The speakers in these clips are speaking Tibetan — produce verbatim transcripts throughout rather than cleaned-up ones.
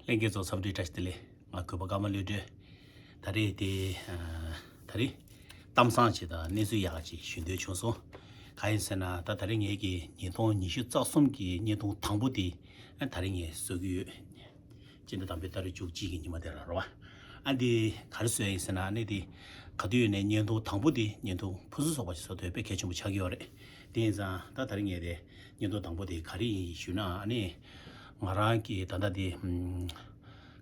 ལྷན་རྒྱས་ཚོ་འཚམས་འདྲི་བཀྲ་ཤིས་བདེ་ལེགས། ང་གུས་པ་ཀརྨ་བློ་གྲོས། ད་རེས་དེ་ཨ་ད་རེས་གཏམ་བཟང་ཅིག་དང་གནས་ཚུལ་ཡག་ཅིག་ཞུ་འདོད་བྱུང་སོང་། གང་ཡིན་ཟེར་ན་ད་ད་རེས་ངེད་ཀྱི་ཉིས་སྟོང་ཉི་ཤུ་རྩ་གསུམ་གྱི་བརྙན་ཐུང་དང་པོ་དེ་ཨ་ད་རེས་ངས་བཟོ་གི་ཡོད། སྤྱི་ཟླ་དང་པོའི་ཏ་རིག་བཅུ་གཅིག་གི་ཉི་མ་དེ་ལ་རེད་བ། ཨ་འདི་ག་རེ་བཟོས་ཡིན་ཟེར་ན་ཨ་ནི་དེ་ག་དུས་ཡོད་ནས་བརྙན་ཐུང་དང་པོ་དེ་བརྙན་ཐུང་ཕུན་སུམ་ཚོགས་པ་ཞིག་བཟོ་ཐུབ་པའི་གལ་ཆེན་པོ་ཆགས་ཀྱི་ཡོད་རེད། དེ་ཡིན་ཙང་ད་ད་རེས་ངས་དེ་བརྙན་ཐུང་དང་པོ་དེ་ག་རེ་ཡིན་ཞུས་ན་ཨ་ནི་ང་རང་གི་ད་ལྟ་དེ་ཨམ།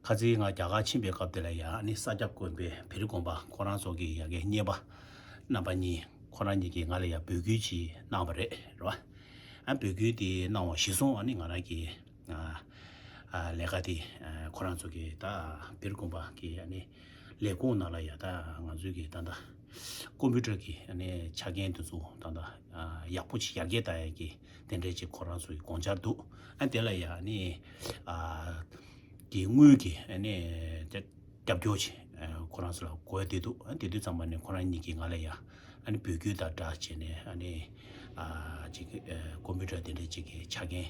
ཁ་རྩང་ང་རྒྱ་གར་ཕྱིན་པའི་སྐབས་དེ་ལ་ཡ་ཨ་ནི་ས་སྐྱ་དགོན་པའི་བེ་རི་དགོན་པ་ཁོ་རང་ཚོ་གི་ཡ་གི་གཉེར་པ་རྣམ་པ་གཉིས་ཁོ་རང་གཉིས་ཀྱིས་ང་ལ་ཡ་འབོད་སྐུལ་ཅིག་གནང་བ་རེད་རེད་བ། ཨ་འབོད་སྐུལ་དེ་གནང་བ་གཞིར་བཟུང་ཨ་ནི་ང་རང་གི་ཨ་ཨ་ལས་ཀ་དེ་ཨ་ཁོ་རང་ཚོ་གི་ད་བེ་རི་དགོན་པ་གི་ཨ་ནི་ལས་ཁུངས་ནང་ལ་ཡ་ད་ང་ཚོའི་གི་ད་ད་ཀོམ་པུ་ཊར་གི་ཨ་ནི་ཆ་རྐྱེན་དེ་ཚོ་ད་ད་ཨ་ཡག་པོ་ཅིག་ཡར་རྒྱས་གཏང་ཡ་གི་དེ་འདྲས་ཅིག་ཁོ་རང་ཚོ་གི་དགོངས་འཆར་འདུག་ཨ་དེ་ལ་ཡ་ཨ་ནི་ཨ་གི་དངུལ་གྱི་ཨ་ནི་སྐྱབས་སྐྱོར་ཅིག་ཨ་ཁོ་རང་ཚོ་ལ་དགོས་བསྡད་འདུག་ཨ་དེ་དུས་ཙམ་པ་ནས་ཁོ་རང་གཉིས་ཀྱིས་ང་ལ་ཡ་ཨ་ནི་འབོད་སྐུལ་དང་སྦྲགས་བྱས་ནས་ཨ་ནི་ཨ་ཅིག་ཨ་ཀོམ་པུ་ཊར་དེ་འདྲས་ཅིག་གི་ཆ་རྐྱེན་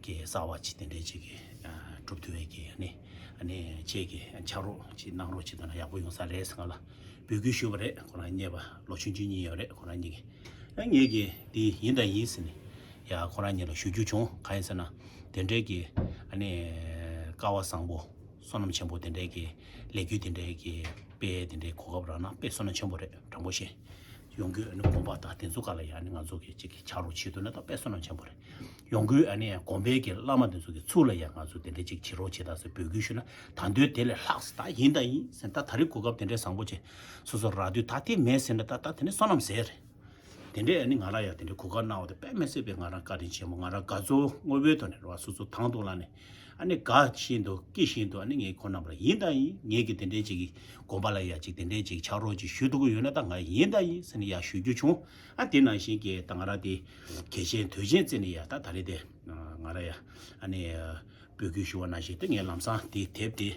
གྱི་གསར་བ་ཅིག་དེ་འདྲས་ཅིག་གི་ཨ་གྲུབ་ཐུབ་པའི་གི་ཨ་ནི་ཨ་ནི་ཁྱེད་ཀྱིས་ཕྱག་རོགས་ཅིག་གནང་རོགས་ཅིག་གནང་ན་ཡག་པོ་ཡོང་ས་རེད་ཟེར་ང་ལ་འབོད་སྐུལ་ཞུས་པ་རེད། ཁོ་རང་གཉེར་པ་ལོ་ཆུང་ཆུང་གཉིས་ཡོད་རེད། ཁོ་རང་གཉིས་ཀྱིས་ཨ་ངེད་ཀྱིས་འདི་ཡིན་དང་ཡིན་ཟེར་ནས་ཡ་ཁོ་རང་གཉིས་ལ་ཞུ་རྒྱུ་བྱུང་། གང་ཡིན་ཟེར་ན་དེ་འདྲས་ཀྱི་ཨ་ནི་སྐལ་བ་བཟང་པོ་བསོད་ནམས་ཆེན་པོ་དེ་འདྲས་ཀྱི་ལས་འགུལ་དེ་འདྲས་ཀྱི་དཔེ་དེ་འདྲའི་གོ་སྐབས་རག་ན་དཔེ་བསོད་ནམས་ཆེན་པོ་རེད། དྲང་པོ་བཤད། ཡོང་རྒྱུ་ཨ་ནི་དགོན་པ་དང་དེ་ཚོ་ག་ལ་ཡ་ཨ་ནི་ང་ཚོ་གི་གཅིག་གི་ཕྱག་རོགས་བྱེད་ཐུབ་ན་ད་དཔེ་བསོད་ནམས་ཆེན་པོ་རེད། ཡོང་རྒྱུ་ཨ་ནི་དགོན་པའི་གི་བླ་མ་དེ་ཚོ་གི་ཚུར་ལ་ཡ་ང་ཚོ་དེ་འདྲ་གཅིག་བྱེད་རོགས་བྱེད་དང་ཟེར་འབོད་སྐུལ་ཞུས་ན་ད་འདོད་དེ་ལས་ལྷག་ཟེར། ད་ཡིན་ད་ཡིན་ཟེར། ད་ད་རེས་གོ་སྐབས་དེ་འདྲའི་བཟང་པོ་བྱས་སོ་སོ་རག་དུས་ད་དེ་མེད་ཟེར་ན་ད་ད་དེ་ནི་བསོད་ནམས་ཟེར་རེད། དེ་འདྲས་ཨ་ནི་ང་རང་ཡང་དེ་འདྲས་གོ་སྐབས་གནང་བ་དེ་དཔེ་མི་སྲིད་པའི་ང་རང་བཀའ་དྲིན་ཆེན་པོ། ང་རང་དགའ་ཚོར་དངོས་པོའི་ཐོག་ནས་རེད་བ། སོ་སོ་དང་དུ་ལ་ནས་ཨ་ནི་དགའ་བཞིན་དུ་སྐྱིད་བཞིན་དུ་ཨ་ནི་ངས་ཁོང་རྣམ་པ་ལ་ཡིན་དང་ཡིན། ངས་ཀྱི་དེ་འདྲས་ཅིག་གི་དགོན་པ་ལ་ཡ་ཅིག་དེ་འདྲས་ཅིག་ཕྱག་རོགས་ཅིག་ཞུ་ཐུབ་ཀྱི་ཡོད་ན་ད་ང་ཡིན་དང་ཡིན་ཟེར་ནས་ཡ་ཞུ་རྒྱུ་བྱུང་། ཨ་དེ་ནང་བཞིན་གྱི་ད་ང་རང་དེ་གལ་ཆེན་དོན་ཆེན་བརྩིས་ནས་ཡ་ད་ད་རེས་དེ་ང་རང་ཡ་ཨ་ནི་འབོད་སྐུལ་ཞུ་བ་ནང་བཞིན་དེ་ངས་ལམ་སང་དེ་དེབ་དེ།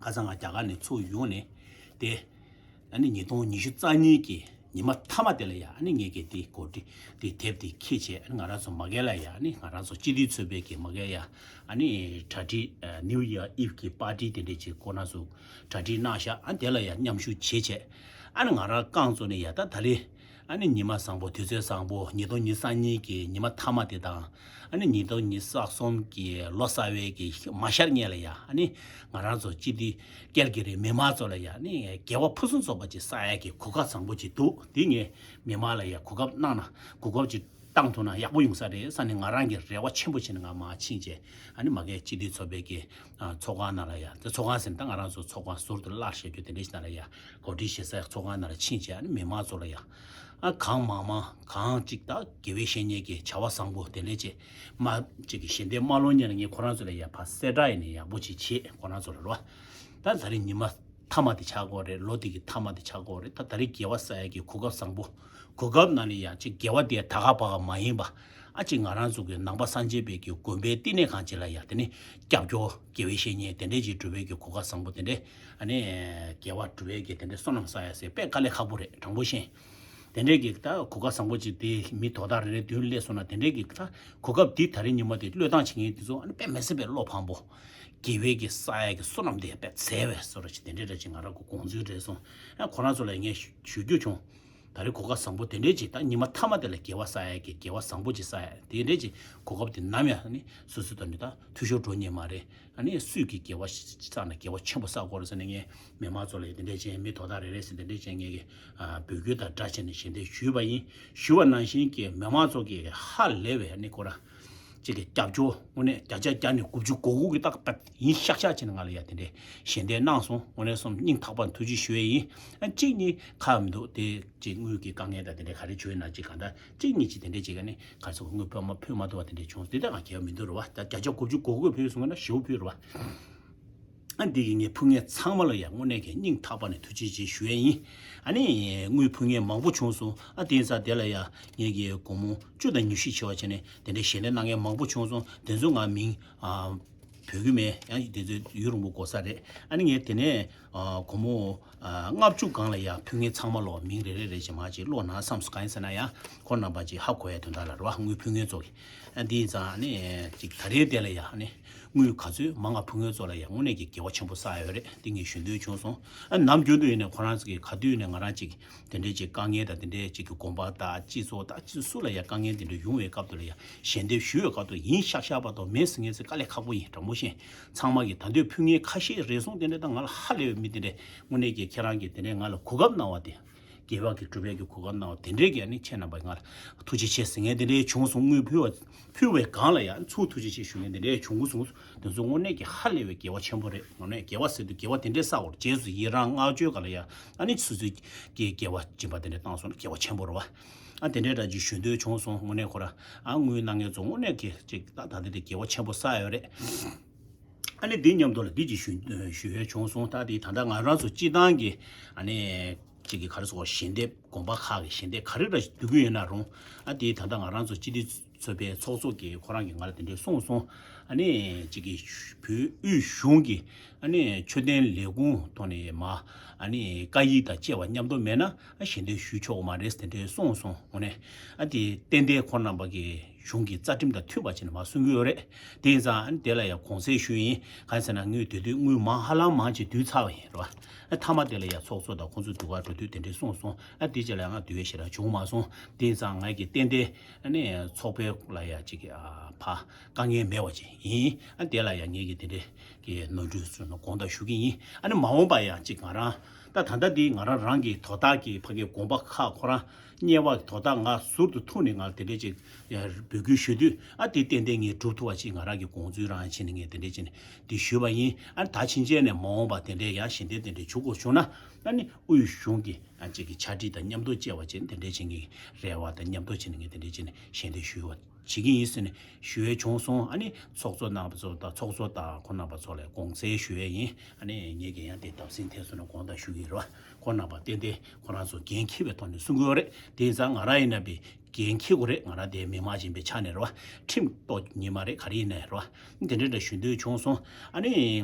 ཁ་སང་ང་རྒྱ་གར་ནས་ཚུར་ཡོང་ནས་དེ། ཨ་ནི་ཉིས་སྟོང་ཉི་ཤུ་རྩ་གཉིས་ཀྱི་ཉི་མ་མཐའ་མ་དེ་ལ་ཡ་ཨ་ནི་ངས་ཀྱི་དེ་གོ་སྒྲིག་དེ་དེབ་དེ་འཁྱེར་བྱས་ཨ་ནི་ང་རང་ཚོ་མ་གི་ལ་ཡ་ཨ་ནི་ང་རང་ཚོ་སྤྱི་འཐུས་ཚོགས་པའི་གི་མ་གི་ཡ་ཨ་ནི་གྲ་སྒྲིག་ཨ་New Year Eve་གི་པར་ཏི་དེ་འདྲས་ཅིག་ཁོ་རང་ཚོ་གྲ་སྒྲིག་གནང་ཤག་ཨ་དེ་ལ་ཡ་མཉམ་ཞུགས་བྱས་བྱས་ཨ་ནི་ང་རང་རྐང་བཙུགས་ནས་ཡ་ད་ད་རེས། ཨ་ནི་ཉི་མ་བཟང་པོ་དུས་ཚོད་བཟང་པོ་ཉིས་སྟོང་ཉི་ཤུ་རྩ་གཉིས་ཀྱི་ཉི་མ་མཐའ་མ་དེ་དང་ཨ་ནི་ཉིས་སྟོང་ཉི་ཤུ་རྩ་གསུམ་གྱི་ལོ་གསར་བའི་གི་མ་ཤར་སྔོན་ལ་ཡ་ཨ་ནི་ང་རང་ཚོ་སྤྱི་འཐུས་ཀལ་གི་རི་མི་མང་ཚོ་ལ་ཡ་ཨ་ནི་དགེ་བ་ཕུན་སུམ་ཚོགས་པ་ཅིག་བསགས་ཡ་གི་གོ་སྐབས་བཟང་པོ་ཅིག་འདུག་དེ་ངས་མི་མང་ལ་ཡ་གོ་སྐབས་གནང་ན་གོ་སྐབས་ཅིག་བཏང་ཐུབ་ན་ཡག་པོ་ཡོང་ས་རེད་བསམ་ནས་ང་རང་གི་རེ་བ་ཆེན་པོ་བྱས་ནས་ང་མར་ཕྱིན་བྱས་ཨ་ནི་མ་གི་སྤྱི་འཐུས་ཚོགས་པའི་གི་ཚོགས་ཁང་ནང་ལ་ཡ། དེ་ཚོགས་ཁང་ཟེར་ན་ད་ང་རང་ཚོ་ཚོགས་ཁང་ཟུར་དུ་གླར་བཤད་རྒྱུ་དེ་འདྲ་ཞིག་ནང་ལ་ཡ་གོ་སྒྲིག་བྱེད་སའི་ཚོགས་ཁང་ནང་ལ་ཕྱིན་བྱས་ཨ་ནི་མི་མང་ཚོ་ལ་ཡ་ཨ་གང་མང་མང་གང་ཅིག་ད་དགེ་བའི་བཤེས་གཉེན་གྱི་བྱ་བ་བཟང་པོ་དེ་འདྲ་ཅིག་མ་ཅིག་གི་ཞལ་འདེབས་མ་ལོག་སྔོན་ལ་ངས་ཁོ་རང་ཚོ་ལ་ཡ་ཕར་གསལ་བསྒྲགས་ཡིན་ནས་ཡག་པོ་ཅིག་བྱེད་ཁོ་རང་ཚོ་ལ་རོ། ད་ད་རིང་ཉི་མ་མཐའ་མ་དེ་ཆགས་ཀྱི་ཡོད་རེད། ལོ་དེ་གི་མཐའ་མ་དེ་ཆགས་ཀྱི་ཡོད་རེད། ད་ད་རེས་དགེ་བ་བསགས་ཡ་གི་གོ་སྐབས་བཟང་པོ། གོ་སྐབས་ནང་ནས་ཡ་ཅིག་དགེ་བ་དེ་ད་ག་པ་ག་མ་ཡིན་པ། ཨ་ཅིག་ང་རང་ཚོ་གི་ནང་པ་སངས་རྒྱས་པའི་གི་དགོན་པའི་བསྟི་གནས་ཁང་ཅིག་ལ་ཡ་དེ་ནི་སྐྱབས་སྐྱོར་དགེ་བའི་བཤེས་གཉེན་དེ་འདྲས་ཅིག་སྒྲུབ་པའི་གི་གོ་སྐབས་བཟང་པོ་དེ་འདྲས་ཨ་ནི་དགེ་བ་སྒྲུབ་པའི་གི་དེ་འདྲས་བསོད་ནམས་བསགས་ཡ་ཟེར་དཔེ་དཀའ་ལས་ཁག་པོ་རེད། དྲང་པོ་བཤད། དེ་འདྲས་ཀྱི་ད་གོ་སྐབས་བཟང་པོ་ཅིག་དེ་མི་དོ་བདག་རེ་རེ་མདུན་སླེབས་སོང་ན་དེ་འདྲས་ཀྱི་ད་གོ་སྐབས་འདི་ད་རེས་ཉི་མ་དེ་བློས་བཏང་བྱེད་མཁན་དེ་ཚོ་ཨ་ནི་དཔེ་མི་སྲིད་པའི་བློ་ཕམ་པོ། དགེ་བའི་གི་ས་ཡ་གི་བསོད་ནམས་དེ་དཔེ་འཚེར་བའི་བཟོ་འདྲ་ཅིག་དེ་འདྲས་འདྲ་ཅིག་ང་རང་གི་དགོངས་ཚུལ་རེད་སོང་། ཨ་ཁོ་རང་ཚོ་ལ་ངས་ཞུ་རྒྱུ་བྱུང་། ད་རེས་གོ་སྐབས་བཟང་པོ་དེ་འདྲས་ཅིག་ད་ཉི་མ་མཐའ་མ་དེ་ལ་དགེ་བ་བསགས་ཡ་གི་དགེ་བ་བཟང་པོ་ཅིག་བསགས་ཡ་དེ་འདྲས་ཅིག་གོ་སྐབས་དེ་ནམ་ཡང་ཨ་ནི་སོ་སོའི་ཐོག་ནས་ད་འཐུས་ཤོར་འགྲོ་ཉེན་མ་རེད། ཨ་ནི་སུས་ཀྱི་དགེ་བ་བསགས་ན་དགེ་བ་ཆེན་པོ་བསགས་དགོས་རེད་ཟེར་ནས་ངས་མི་མང་ཚོ་ལ་དེ་འདྲས་བྱས་མི་དོ་བདག་རེ་རེ་ཟེར་དེ་འདྲས་བྱས་ངས་ཀྱི་ཨ་འབོད་སྐུལ་དང་སྦྲགས་བྱས་ནས་ཞལ་འདེབས་ཞུས་པ་ཡིན། ཞུས་པ་ནང་བཞིན་གྱི་མི་མང་ཚོ་གི་ཧ་ལས་པའི་ཨ་ནི་ཁོ་ར་གཅིག་གི་སྐྱབས་བཅོལ་དངོས་གནས་བརྒྱ་ཆ་བརྒྱ་ནས་དགུ་བཅུ་གོ་དགུ་གི་རྟགས་ཡིན་ཤག་ཤག་བྱས་ནས་ང་ལ་ཡ་དེ་འདྲས་ཞལ་འདེབས་གནང་སོང་། དངོས་གནས་སོང་སྙིང་ཐག་པ་ནས་ཐུགས་རྗེ་ཞུ་ཡས་ཡིན། ཨ་གཅིག་གཉིས་ཁག་མི་འདུག་དེ་གཅིག་དངུལ་གྱི་དཀའ་ངལ་དང་དེ་འདྲས་ག་རེ་བྱུང་ཡོད་ན་གཅིག་གང་ལྟར་གཅིག་གཉིས་གཅིག་དེ་འདྲས་བྱས་ཀ་ནི་ག་ཚོད་དངུལ་ཕོན་མ་ཕོན་མ་ཐུབ་པ་དེ་འདྲས་བྱུང་དེ་ལྟར་ང་གལ་མི་འདུག་རེད་བ། ད་བརྒྱ་ཆ་དགུ་བཅུ་གོ་དགུ་ཕུལ་སོང་ན་ཞེ་པོ་ཕུལ་རེད་བ། ཨ་འདི་གི་ངས་ཕུལ་མཁན་ཚང་མ་ལ་ཡང་དངོས་གནས་ཀྱི་སྙིང་ཐག་པ་ནས་ཐུགས་རྗེ་ཆེ་ཞུ་ཡས་ཡིན། ཨ་ནི་དངུལ་ཕུལ་མཁན་མང་པོ་བྱུང་སོང་། ཨ་དེ་ཡིན་ཙང་དེ་ལ་ཡང་ངེད་ཀྱི་སྒོར་མོ་བཅུ་དང་ཉི་ཤུ་ཕྱེ་བ་བྱས་ནས་དེ་འདྲའི་ཞལ་འདེབས་གནང་མཁན་མང་པོ་བྱུང་སོང་། དེ་ཚོ་ང་མིང་ཨ་འབོད་ཀྱི་མེད། ཡང་དེ་ཚོ་ཡུན་རིང་པོ་འགོར་ས་རེད། ཨ་ནི་ངས་དེ་ནས་ཨ་སྒོར་མོ་ཨ་ལྔ་བཅུ་སྒང་ལ་ཡང་ཕུལ་མཁན་ཚང་མ་ལ་མིང་རེ་རེ་རེ་བྱས་མར་ཅིག་ཀློག་ན་བསམ་སོང་། གང་ཡིན་ཟེར་ན་ཡང་ཁོང་རྣམ་པ་ཅིག་ཧ་གོ་ཡ་དོན་དག་ལ་རེད་བ། དངུལ་ཕུལ་མཁན་ཚོ་གི་ཨ་འདི་ཡིན་ཙང་ཨ་ནི་ཅིག་ད་རེས་དེ་ལ་ཡང་ཨ་ནི། དངུལ་ག་ཚོད་མང་ང་ཕུལ་མཁན་ཚོ་ལ་ཡང་དངོས་གནས་ཀྱི་དགེ་བ་ཆེན་པོ་བསགས་ཡོད་རེད། འདི་ངས་ཞུ་འདོད་བྱུང་སོང་། ཨ་ནམ་རྒྱུན་དུ་ཡིན་ནའི་ཁོ་རང་ཚོ་གི་ག་དུས་ཡིན་ནའི་ང་རང་ཅིག་དེ་འདྲའི་ཅིག་དཀའ་ངལ་དང་དེ་འདྲའི་ཅིག་གི་དགོན་པ་དང་སྤྱི་ཚོགས་དང་སྤྱི་ཚོགས་སུ་ལ་ཡང་དཀའ་ངལ་དེ་འདྲ་ཡོང་བའི་སྐབས་དུ་ལ་ཡང་ཞལ་འདེབས་ཞུ་བའི་སྐབས་དུ་ཡིན་ཤག་ཤག་བར་དུ་མེད་ཟེར་མཁན་ཚོ་དཀའ་ལས་ཁག་པོ་ཡིན། དྲང་པོ་བཤད། ཚང་མ་གི་ད་དུང་ཕུལ་མཁན་ཁ་ཤས་རེ་ཟུང་དེ་འདྲ་དང་ང་ལ་ཧ་ལས་པའི་མི་དེ་འདྲས་དངོས་གནས་ཀྱི་ཁྱེད་རང་གི་དེ་འདྲས་ང་ལ་གོ་སྐབས་གནང་བ་དེ། དགེ་བ་གི་སྒྲུབ་པའི་གི་གོ་སྐབས་གནང་བ་དེ་འདྲས་ཀྱི་ཨ་ནི་ཁྱེད་རྣམ་པ་ང་ལ་ཐུགས་རྗེ་ཆེ་ཟེར་མཁན་དེ་འདྲས་བྱུང་སོང་། དངུལ་ཕུལ་བ་ཕུལ་བའི་སྒང་ལ་ཡང་ཚུར་ཐུགས་རྗེ་ཆེ་ཞུ་མཁན་དེ་འདྲས་བྱུང་གི་སོང་། དེ་ཚོ་དངོས་གནས་ཀྱི་ཧ་ལས་པའི་དགེ་བ་ཆེན་པོ་རེད། དངོས་གནས་དགེ་བ་ཟེར་དུས་དགེ་བ་དེ་འདྲས་བསགས་དགོས་རེད། རྗེས་སུ་ཡི་རང་བསྔགས་བརྗོད་ག་ལ་ཡང་ཨ་ནི་སོ་སོའི་གི་དགེ་བ་སྦྱིན་པ་དེ་འདྲས་བཏང་སོང་ན་དགེ་བ་ཆེན་པོ་རེད་བ། ཨ་དེ་འདྲས་འདྲ་ཅིག་ཞུ་འདོད་བྱུང་སོང་། དངོས་གནས་ཁོ་ར་ཨ་དངུལ་གནང་མཁན་ཚོ་དངོས་གནས་ཀྱི་ཅིག་ད་ད་འདི་འདྲས་དགེ་བ་ཆེན་པོ་བསགས་ཡོད་རེད། ཨ་ནི་འདི་མཉམ་དུ་ལ་འདི་ཅིག་ཞུ་ཞུ་ཡས་བྱུང་སོང་། ད་འདི་ད་ལྟ་ང་རང་ཚོ་སྤྱི་བཏང་གི་ཨ་ནི་ཅིག་གི་ག་རེ་ཟེར་དགོས། ཞལ་འདེབས་དགོན་པ་ཁག་གི་ཞལ་འདེབས་ག་རེ་འདྲ་ཞིག་བསྡུ་གི་ཡོད་ན་རུང་། ཨ་འདི་ད་ལྟ་ང་རང་ཚོ་སྤྱི་འཐུས་ཚོགས་པའི་ཚོགས་གཙོ་གིས་ཁོ་རང་གིས་ང་ལ་དེ་འདྲས་གསུངས་སོང་། ཨ་ནི་ཅིག་གི་བོད་དབུས་གཞུང་གི་ཨ་ནི་མཆོད་རྟེན་ལས་ཁུངས་ཐོག་ནས་མ་ཨ་ནི་བཀའ་ཡིག་དང་བཅས་པ་མཉམ་དུ་མེད་ན་ཨ་ཞལ་འདེབས་ཞུ་ཆོག་གི་མ་རེད་དེ་འདྲས་གསུངས་སོང་། དངོས་གནས་ཨ་དེ་ཏན་ཏན་ཁོང་རྣམ་པ་གི་གཞུང་གི་རྩ་ཁྲིམས་དང་མཐུན་པ་བྱས་ནས་མར་གསུང་གི་ཡོད་རེད། དེ་ཡིན་ཙང་ཨ་ནི་དེ་ལ་ཡང་དགོངས་སེལ་ཞུས་ཡིན། གང་ཟེར་ན་ངས་དེ་དུས་དངུལ་མང་ཧ་ལམ་མང་ཅིག་བསྡུས་ཚར་བ་ཡིན་རེད་བ། ཨ་མཐའ་མ་དེ་ལ་ཡང་ཚོགས་གཙོ་དང་ཁོང་ཚོའི་ཟློས་གར་འགྲོ་དུས་དེ་འདྲས་གསུངས་སོང་། ཨ་དེ་རྗེས་ལ་ཡང་ང་བསྡུ་ཡས་ཞེ་དྲག་བྱུང་མ་སོང་། དེ་ཡིན་ཙང་ངས་ཀྱི་ཏན་ཏན་ཨ་ནི་ཚོགས་པའི་ལ་ཡང་ཅིག་གི་ཨ་ཕ་དཀའ་ངལ་མེད་པ་ཅིག་ཡིན། ཨ་དེ་ལ་ཡང་ངས་ཀྱི་དེ་འདྲས་ཀྱི་ནོར་འཁྲུལ་སོང་ན་དགོངས་དག་ཞུ་གི་ཡིན། ཨ་ནི་མ་འོངས་པ་ཡང་ཅིག་ང་རང་ད་ད་ལྟ་འདི་ང་རང་རང་གི་དོ་བདག་གི་ཕ་གི་དགོན་པ་ཁག་ཁོ་རང་དམྱལ་བ་གི་དོ་བདག་ང་ཟུར་དུ་ཐུག་ནས་ང་དེ་འདྲས་ཅིག་ཡ་འབོད་སྐུལ་ཞུ་དུས་ཨ་དེ་ཏན་ཏན་ངས་སྒྲུབ་ཐུབ་པ་ཅིག་ང་རང་གི་དགོངས་ཚུལ་རང་བྱས་ནས་ངས་དེ་འདྲས་བྱས་ནས་འདི་ཞུས་པ་ཡིན། ཨ་ནི་ད་ཕྱིན་ཆད་ནས་མ་འོངས་པ་དེ་འདྲས་ཡང་ཞལ་འདེབས་དེ་འདྲས་ཞུ་དགོས་བྱུང་ན་ཨ་ནི་དབུས་གཞུང་གི་ཨ་ཅིག་གི་ཕྱག་བྲིས་དང་མཉམ་དུ་བཅས་པ་བྱས་ནས་དེ་འདྲས་བྱེད་ཀྱི་རེ་བ་དང་མཉམ་དུ་བྱས་ནས་ངས་དེ་འདྲས་བྱས་ནས་ཞལ་འདེབས་ཞུས་པ་བྱེད་ཀྱི་ཡིན་ཟེར་ནས་ཞུ་ཡས་བྱུང་སོང་། ཨ་ནི་ཚོགས་གཙོ་རྣམ་པ་ཚོ་དང་ཚོགས་གཙོ་དང་ཁོང་རྣམ་པ་ཚོ་ལ་དགོངས་སེལ་ཞུ་ཡས་ཡིན། ཨ་ནི་ངེད་ཀྱིས་ཡང་དེ་བརྡབ་གསིག་ཐེབས་སོང་ན་དགོངས་དག་ཞུ་གི་ཡོད་རེད་བ། ཁོང་རྣམ་པ་ཏན་ཏན་ཁོ་རང་ཚོ་འགན་འཁྱེར་བའི་ཐོག་ནས་གསུང་གི་ཡོད་རེད། དེ་ཡིན་ཙང་ང་རང་ཡིན་ན་པའི་འགན་འཁྱེར་དགོས་རེད། ང་རང་དེ་མི་མང་ཡིན་པའི་ཆ་ནས་རེད་བ། ཁྲིམས་གཏོགས་ཉིན་མ་རེད་ག་རེ་ཡིན་ནའི་རེད་བ། དེ་འདྲ་འདྲ་ཞུ་འདོད་བྱུང་སོང་། ཨ་ནི་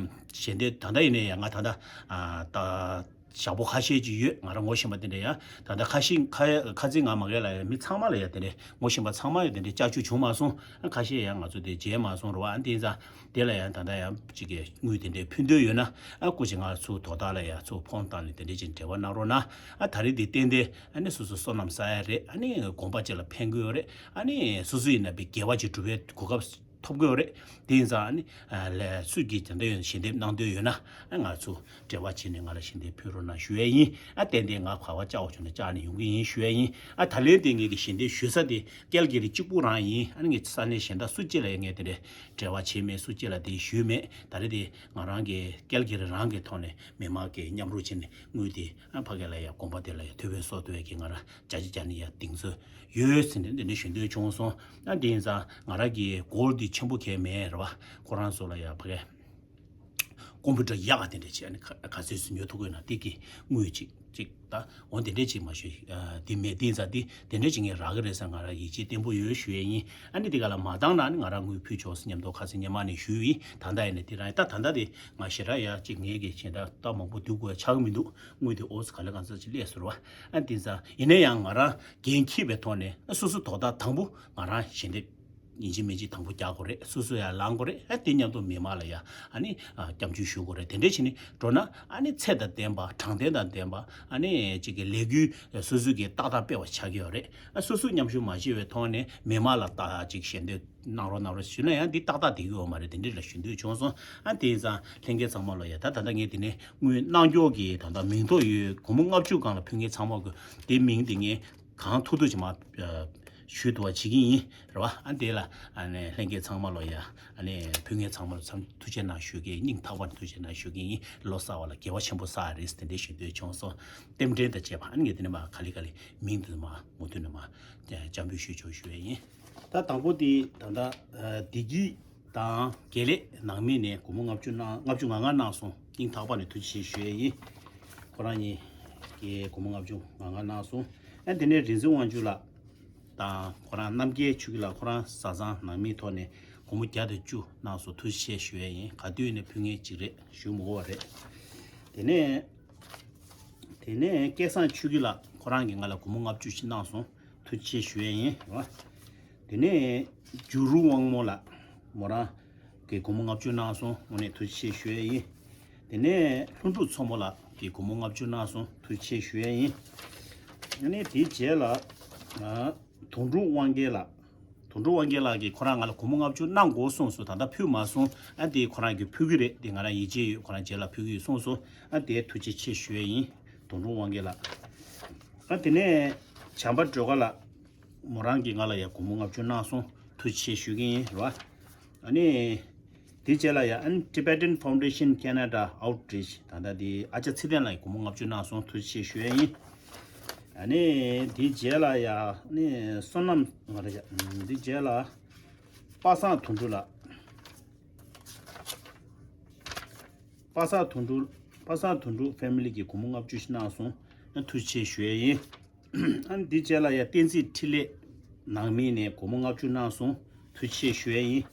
གཞན་དེ་ད་ལྟ་ཡིན་ནའི་ཡང་ང་ད་ལྟ་ཨ་ད་ཞག་པོ་ཁ་ཤས་ཅིག་ཡོད། ང་རང་ངོ་ཤེས་པ་དེ་འདྲ་ཡང་ད་ལྟ་ཁ་ཤས་ཁ་ཁ་རྩིས་ང་མ་གས་ལ་ཡང་མི་ཚང་མ་ལ་ཡང་དེ་འདྲ་ངོ་ཤེས་པ་ཚང་མ་ཡང་དེ་འདྲ་ལྕགས་ཆུ་བྱུང་མ་སོང་། ཁ་ཤས་ཡང་ང་ཚོ་དེ་མཇལ་མ་སོང་རེད་བ། ཨ་དེ་ཡིན་ཙང་དེ་ལ་ཡང་ད་ལྟ་ཡང་གཅིག་གི་དངུལ་དེ་འདྲའི་ཕུལ་འདོད་ཡོད་ན་ཨ་སྐུ་མཁྱེན་ང་ཚོ་དོ་བདག་ལ་ཡང་ཚུར་ཕོན་བཏང་ནས་དེ་འདྲའི་ཅིག་འབྲེལ་བ་གནང་རོགས་གནང་། ཨ་ད་རེས་དེ་ཏན་ཏན་ཨ་ནི་སོ་སོ་བསོད་ནམས་བསགས་ཡ་རེད། ཨ་ནི་དགོན་པ་ཅིག་ལ་ཕན་གི་ཡོད་རེད། ཨ་ནི་སོ་སོ་ཡིན་ན་པའི་དགེ་བ་ཅིག་སྒྲུབ་པའི་གོ་སྐབས་ཐོབ་གི་ཡོད་རེད། དེ་ཡིན་ཙང་ཨ་ནི་ལས་སུས་ཀྱིས་ད་ལྟ་ཡོད་ཞལ་འདེབས་གནང་འདོད་ཡོད་ན་ཨ་ང་ཚོ་འབྲེལ་བ་བྱས་ནས་ང་ལ་ཞལ་འདེབས་ཕུལ་རོགས་གནང་ཞུ་ཡ་ཡིན། ཨ་ཏན་ཏན་ང་ག་པར་བཅར་བ་བྱུང་ན་བཅར་ནས་ཡོང་གི་ཡིན་ཞུ་ཡ་ཡིན། ཨ་ད་ལན་དེ་ངེད་ཀྱི་ཞལ་འདེབས་ཞུ་ས་དེ་ཀལ་གི་རི་གཅིག་པུ་རང་ཡིན། ཨ་ནི་ངས་ས་གནས་གཞན་དག་སུ་གཅིག་ལ་ཡང་ངས་དེ་འདྲའི་འབྲེལ་བ་བྱས་མེད། སུ་གཅིག་ལ་དེ་ཞུས་མེད། ད་རེས་དེ་ང་རང་གི་ཀལ་གི་རི་རང་གི་ཐོག་ནས་མི་མང་གི་མཉམ་རུབ་བྱས་ནས་དངུལ་དེ་ཨ་ཕ་གི་ལ་ཡ་དགོན་པ་དེ་ལ་ཡ་ཐུབ་པའི་སོ་ཐུབ་ཡ་གི་ང་རང་བྱ་ཅི་བྱ་ནི་ཡ་གདེང་ཚོད་ཡོད་ཟེར་ནས་འདི་འདྲ་ཞུ་འདོད་བྱུང་སོང་། ཨ་དེ་ཡིན་ཙང་ང་རང་གི་སྒོར་འདི་ཆེན་པོ་གས་མེད་རེད་བ། ཁོ་རང་ཚོ་ལ་ཡ་ཕ་གི་ཀོམ་པུ་ཊར་ཡག་ག་དེ་འདྲ་བྱས་ཨ་ནི་ག་ག་ཚོད་ཟིན་ཡོད་ཐུག་དགོས་ན་དེ་གི་དངུལ་ཅིག་ཅིག་ད་འོ་དེ་འདྲ་ཅིག་མ་ཞུ་ཨ་དེ་མེད། དེ་ཡིན་ཙང་དེ་དེ་འདྲ་ཅིག་ངས་རག་གི་རེད་ཟེར་ང་རང་ཡིད་ཆེས་བརྟན་པོ་ཡོད་ཞུ་ཡས་ཡིན། ཨ་ནི་དེ་ག་ལ་མ་བཏང་ན་ཨ་ནི་ང་རང་དངུལ་ཕུལ་ཆོག་ཟེར་མཉམ་དུ་ཁ་སང་སྔོན་མ་ནས་ཞུས་ཡིན། ད་ལྟ་ཡིན་ན་དེ་རང་ཡིན། ད་ད་ལྟ་དེ་ང་ཞེ་དྲག་ཡ་ཅིག་ངས་གི་ཞེ་དྲག་ད་མང་པོ་བསྡུ་དགོས་ཆགས་ཀྱི་མི་འདུག་དངུལ་དེ་ཨོ་ཙི་ག་ལེ་གང་ཚ་ཅིག་སླེབས་སོང་ར་བ། ཨ་དེ་ཙང་ཡིན་ན་ཡང་ང་རང་འགན་འཁྱེར་བའི་ཐོག་ནས་ཨ་སོ་སོ་དོ་བདག་དང་པོ་ང་རང་ཞལ་འདེབས་ཡིན་གཅིག་མིན་གཅིག་དང་པོ་རྒྱག་དགོས་རེད། སོ་སོ་ཡང་ལངས་དགོས་རེད། ཨ་དེ་མཉམ་དུ་མི་མང་ལ་ཡང་ཨ་ནི་ཨ་སྐྱབས་འཇུག་ཞུ་དགོས་རེད། དེ་འདྲས་བྱས་ནས་འགྲོ་ན་ཨ་ནི་ཚད་དང་ལྡན་པ་དྲང་བདེན་དང་ལྡན་པ་ཨ་ནི་གཅིག་གི་ལས་འགུལ་སོ་སོ་གིས་ཏག་ཏག་སྤེལ་བ་ཆགས་ཀྱི་ཡོད་རེད། ཨ་སོ་སོས་མཉམ་ཞུགས་མ་བྱས་པའི་ཐོག་ནས་མི་མང་ལ་ཏག་ཅིག་ཞལ་འདེབས་གནང་རོགས་གནང་རོགས་ཞུས་ན་ཡང་འདི་ཏག་ཏག་བསྡད་ཀྱི་ཡོད་མ་རེད། དེ་འདྲས་ལ་ཞུ་འདོད་བྱུང་སོང་། ཨ་དེ་ཡིན་ཙང་ལྷན་རྒྱས་ཚང་མ་ལོ་ཡ་ད་ད་ལྟ་ངས་དེ་ནས་དངུལ་གནང་མགྱོགས་ཀྱི་ད་ལྟ་མིང་ཐོ་ཡོད་སྒོར་མོ་ལྔ་བཅུ་སྒང་ལ་ཕུལ་མཁན་ཚང་མ་གི་དེ་མིང་དེ་ངས་གང་ཐུབ་ཐུབ་ཅིག་མ་ཞུ་ཐུབ་པ་བྱེད་ཀྱི་ཡིན་རེད་བ། ཨ་དེ་ལ་ཨ་ནས་ལྷན་རྒྱས་ཚང་མ་ལོ་ཡ་ཨ་ནས་ཕུལ་མཁན་ཚང་མ་ལ་ཐུགས་རྗེ་གནང་ཞུ་གི་སྙིང་ཐག་པ་ནས་ཐུགས་རྗེ་གནང་ཞུ་གི་ཡིན། ལོ་གསར་བ་ལ་དགེ་བ་ཆེན་པོ་བསགས་རེད་དེ་འདྲས་ཞུ་འདོད་བྱུང་སོང་། རྟེན་འབྲེལ་དང་བཅས་པ་ཨ་ནི་ངས་དེ་ནས་མ་ག་ལེ་ག་ལེ་མིང་དེ་མ་མུ་མཐུད་ནས་མ་སྤྱན་འབུལ་ཞུ་ཆོག་ཞུ་ཡས་ཡིན། ད་དང་པོ་དེ་ད་ལྟ་བདེ་སྐྱིད་དང་དགེ་ལེགས་ནང་མི་ནས་སྒོར་མོ་ལྔ་བཅུ་གནང་ལྔ་བཅུ་ང་ལྔ་གནང་སོང་། སྙིང་ཐག་པ་ནས་ཐུགས་རྗེ་ཆེ་ཞུ་ཡས་ཡིན། ཁོ་རང་གཉིས་ཀྱིས་སྒོར་མོ་ལྔ་བཅུ་ང་ལྔ་གནང་སོང་། ཨ་དེ་ནས་རིག་འཛིན་དབང་ཕྱུག་ལགས་དང་ཁོ་རང་རྣམ་རྒྱལ་ཆོས་སྐྱིད་ལགས་ཁོ་རང་བཟའ་ཚང་ནང་མིའི་ཐོག་ནས་སྒོར་མོ་བརྒྱ་དང་བཅུ་གནང་སོང་། ཐུགས་རྗེ་ཆེ་ཞུ་ཡས་ཡིན། ག་དུས་ནས་ཕུལ་མཁན་གཅིག་རེད། ཞུ་མི་དགོས་པ་རེད། དེ་ནས་དེ་ནས་སྐལ་བཟང་ཆོས་སྐྱིད་ལགས་ཁོ་རང་གིས་ང་ལ་སྒོར་མོ་ལྔ་བཅུ་ཞིག་གནང་སོང་། ཐུགས་རྗེ་ཆེ་ཞུ་ཡས་ཡིན། རེད་བ། དེ་ནས་འཇུ་རུ་དབང་མོ་ལགས་མོ་རང་ གི་སྒོར་མོ་ལྔ་བཅུ་གནང་སོང་། དངོས་གནས་ཐུགས་རྗེ་ཆེ་ཞུ་ཡས་ཡིན། དེ་ནས་ལྷུན་གྲུབ་མཚོ་མོ་ལགས་ཀྱིས་སྒོར་མོ་ལྔ་བཅུ་གནང་སོང་། ཐུགས་རྗེ་ཆེ་ཞུ་ཡས་ཡིན། ཨ་ནི་དེའི་རྗེས་ལ་ཨ་དོན་གྲུབ་དབང་རྒྱལ་ལགས། དོན་གྲུབ་དབང་རྒྱལ་ལགས་ཀྱིས་ཁོ་རང་ང་ལ་སྒོར་མོ་ལྔ་བཅུ་གནང་དགོས་གསུངས་སོང་། ད་ལྟ་ཕུལ་མ་སོང་། ཨ་དེ་ཁོ་རང་གིས་ཕུལ་གི་རེད། དེ་ང་རང་ཡིད་ཆེས་ཡོད། ཁོ་རང་རྗེས་ལ་ཕུལ་གི་ཡོད་གསུངས་སོང་། ཨ་དེ་ཐུགས་རྗེ་ཆེ་ཞུ་ཡས་ཡིན། དོན་གྲུབ་དབང་རྒྱལ་ལགས། ཨ་དེ་ནས་བྱམས་པ་སྒྲོལ་དཀར་ལགས། མོ་རང་གིས་ང་ལ་ཡ་སྒོར་མོ་ལྔ་བཅུ་གནང་སོང་། ཐུགས་རྗེ་ཆེ་ཞུ་གི་ཡིན་རེད་བ། ཨ་ནི་དེའི་རྗེས་ལ་ཡ་ཨ་ནི་Tibetan Foundation Canada Outreach ད་ལྟ་དེ་ཨ་ཅག་ཚེ་བརྟན་ལགས་ཀྱིས་སྒོར་མོ་ལྔ་བཅུ་གནང་སོང་། ཐུགས་རྗེ་ཆེ་ཞུ་ཡས་ཡིན། ཨ་ནི་དེའི་རྗེས་ལ་ཡ་ཨ་ནི་བསོད་ནམས་ང་རེད་ཡ། དེའི་རྗེས་ལ་པ་སངས་དོན་གྲུབ་ལགས། པ་སངས་དོན་གྲུབ། པ་སངས་དོན་གྲུབ་ཕེ་མི་ལི་གིས་སྒོར་མོ་ལྔ་བཅུ་ཞིག་གནང་སོང་། ཐུགས་རྗེ་ཆེ་ཞུ་ཡས་ཡིན། ཨ་ནི་འདི་རྗེས་ལ་ཡ་བསྟན་འཛིན་འཕྲིན་ལས་ནང་མི་ནས་སྒོར་མོ་ལྔ་བཅུ་གནང་སོང་། ཐུགས་རྗེ་ཆེ་ཞུ་ཡས་ཡིན།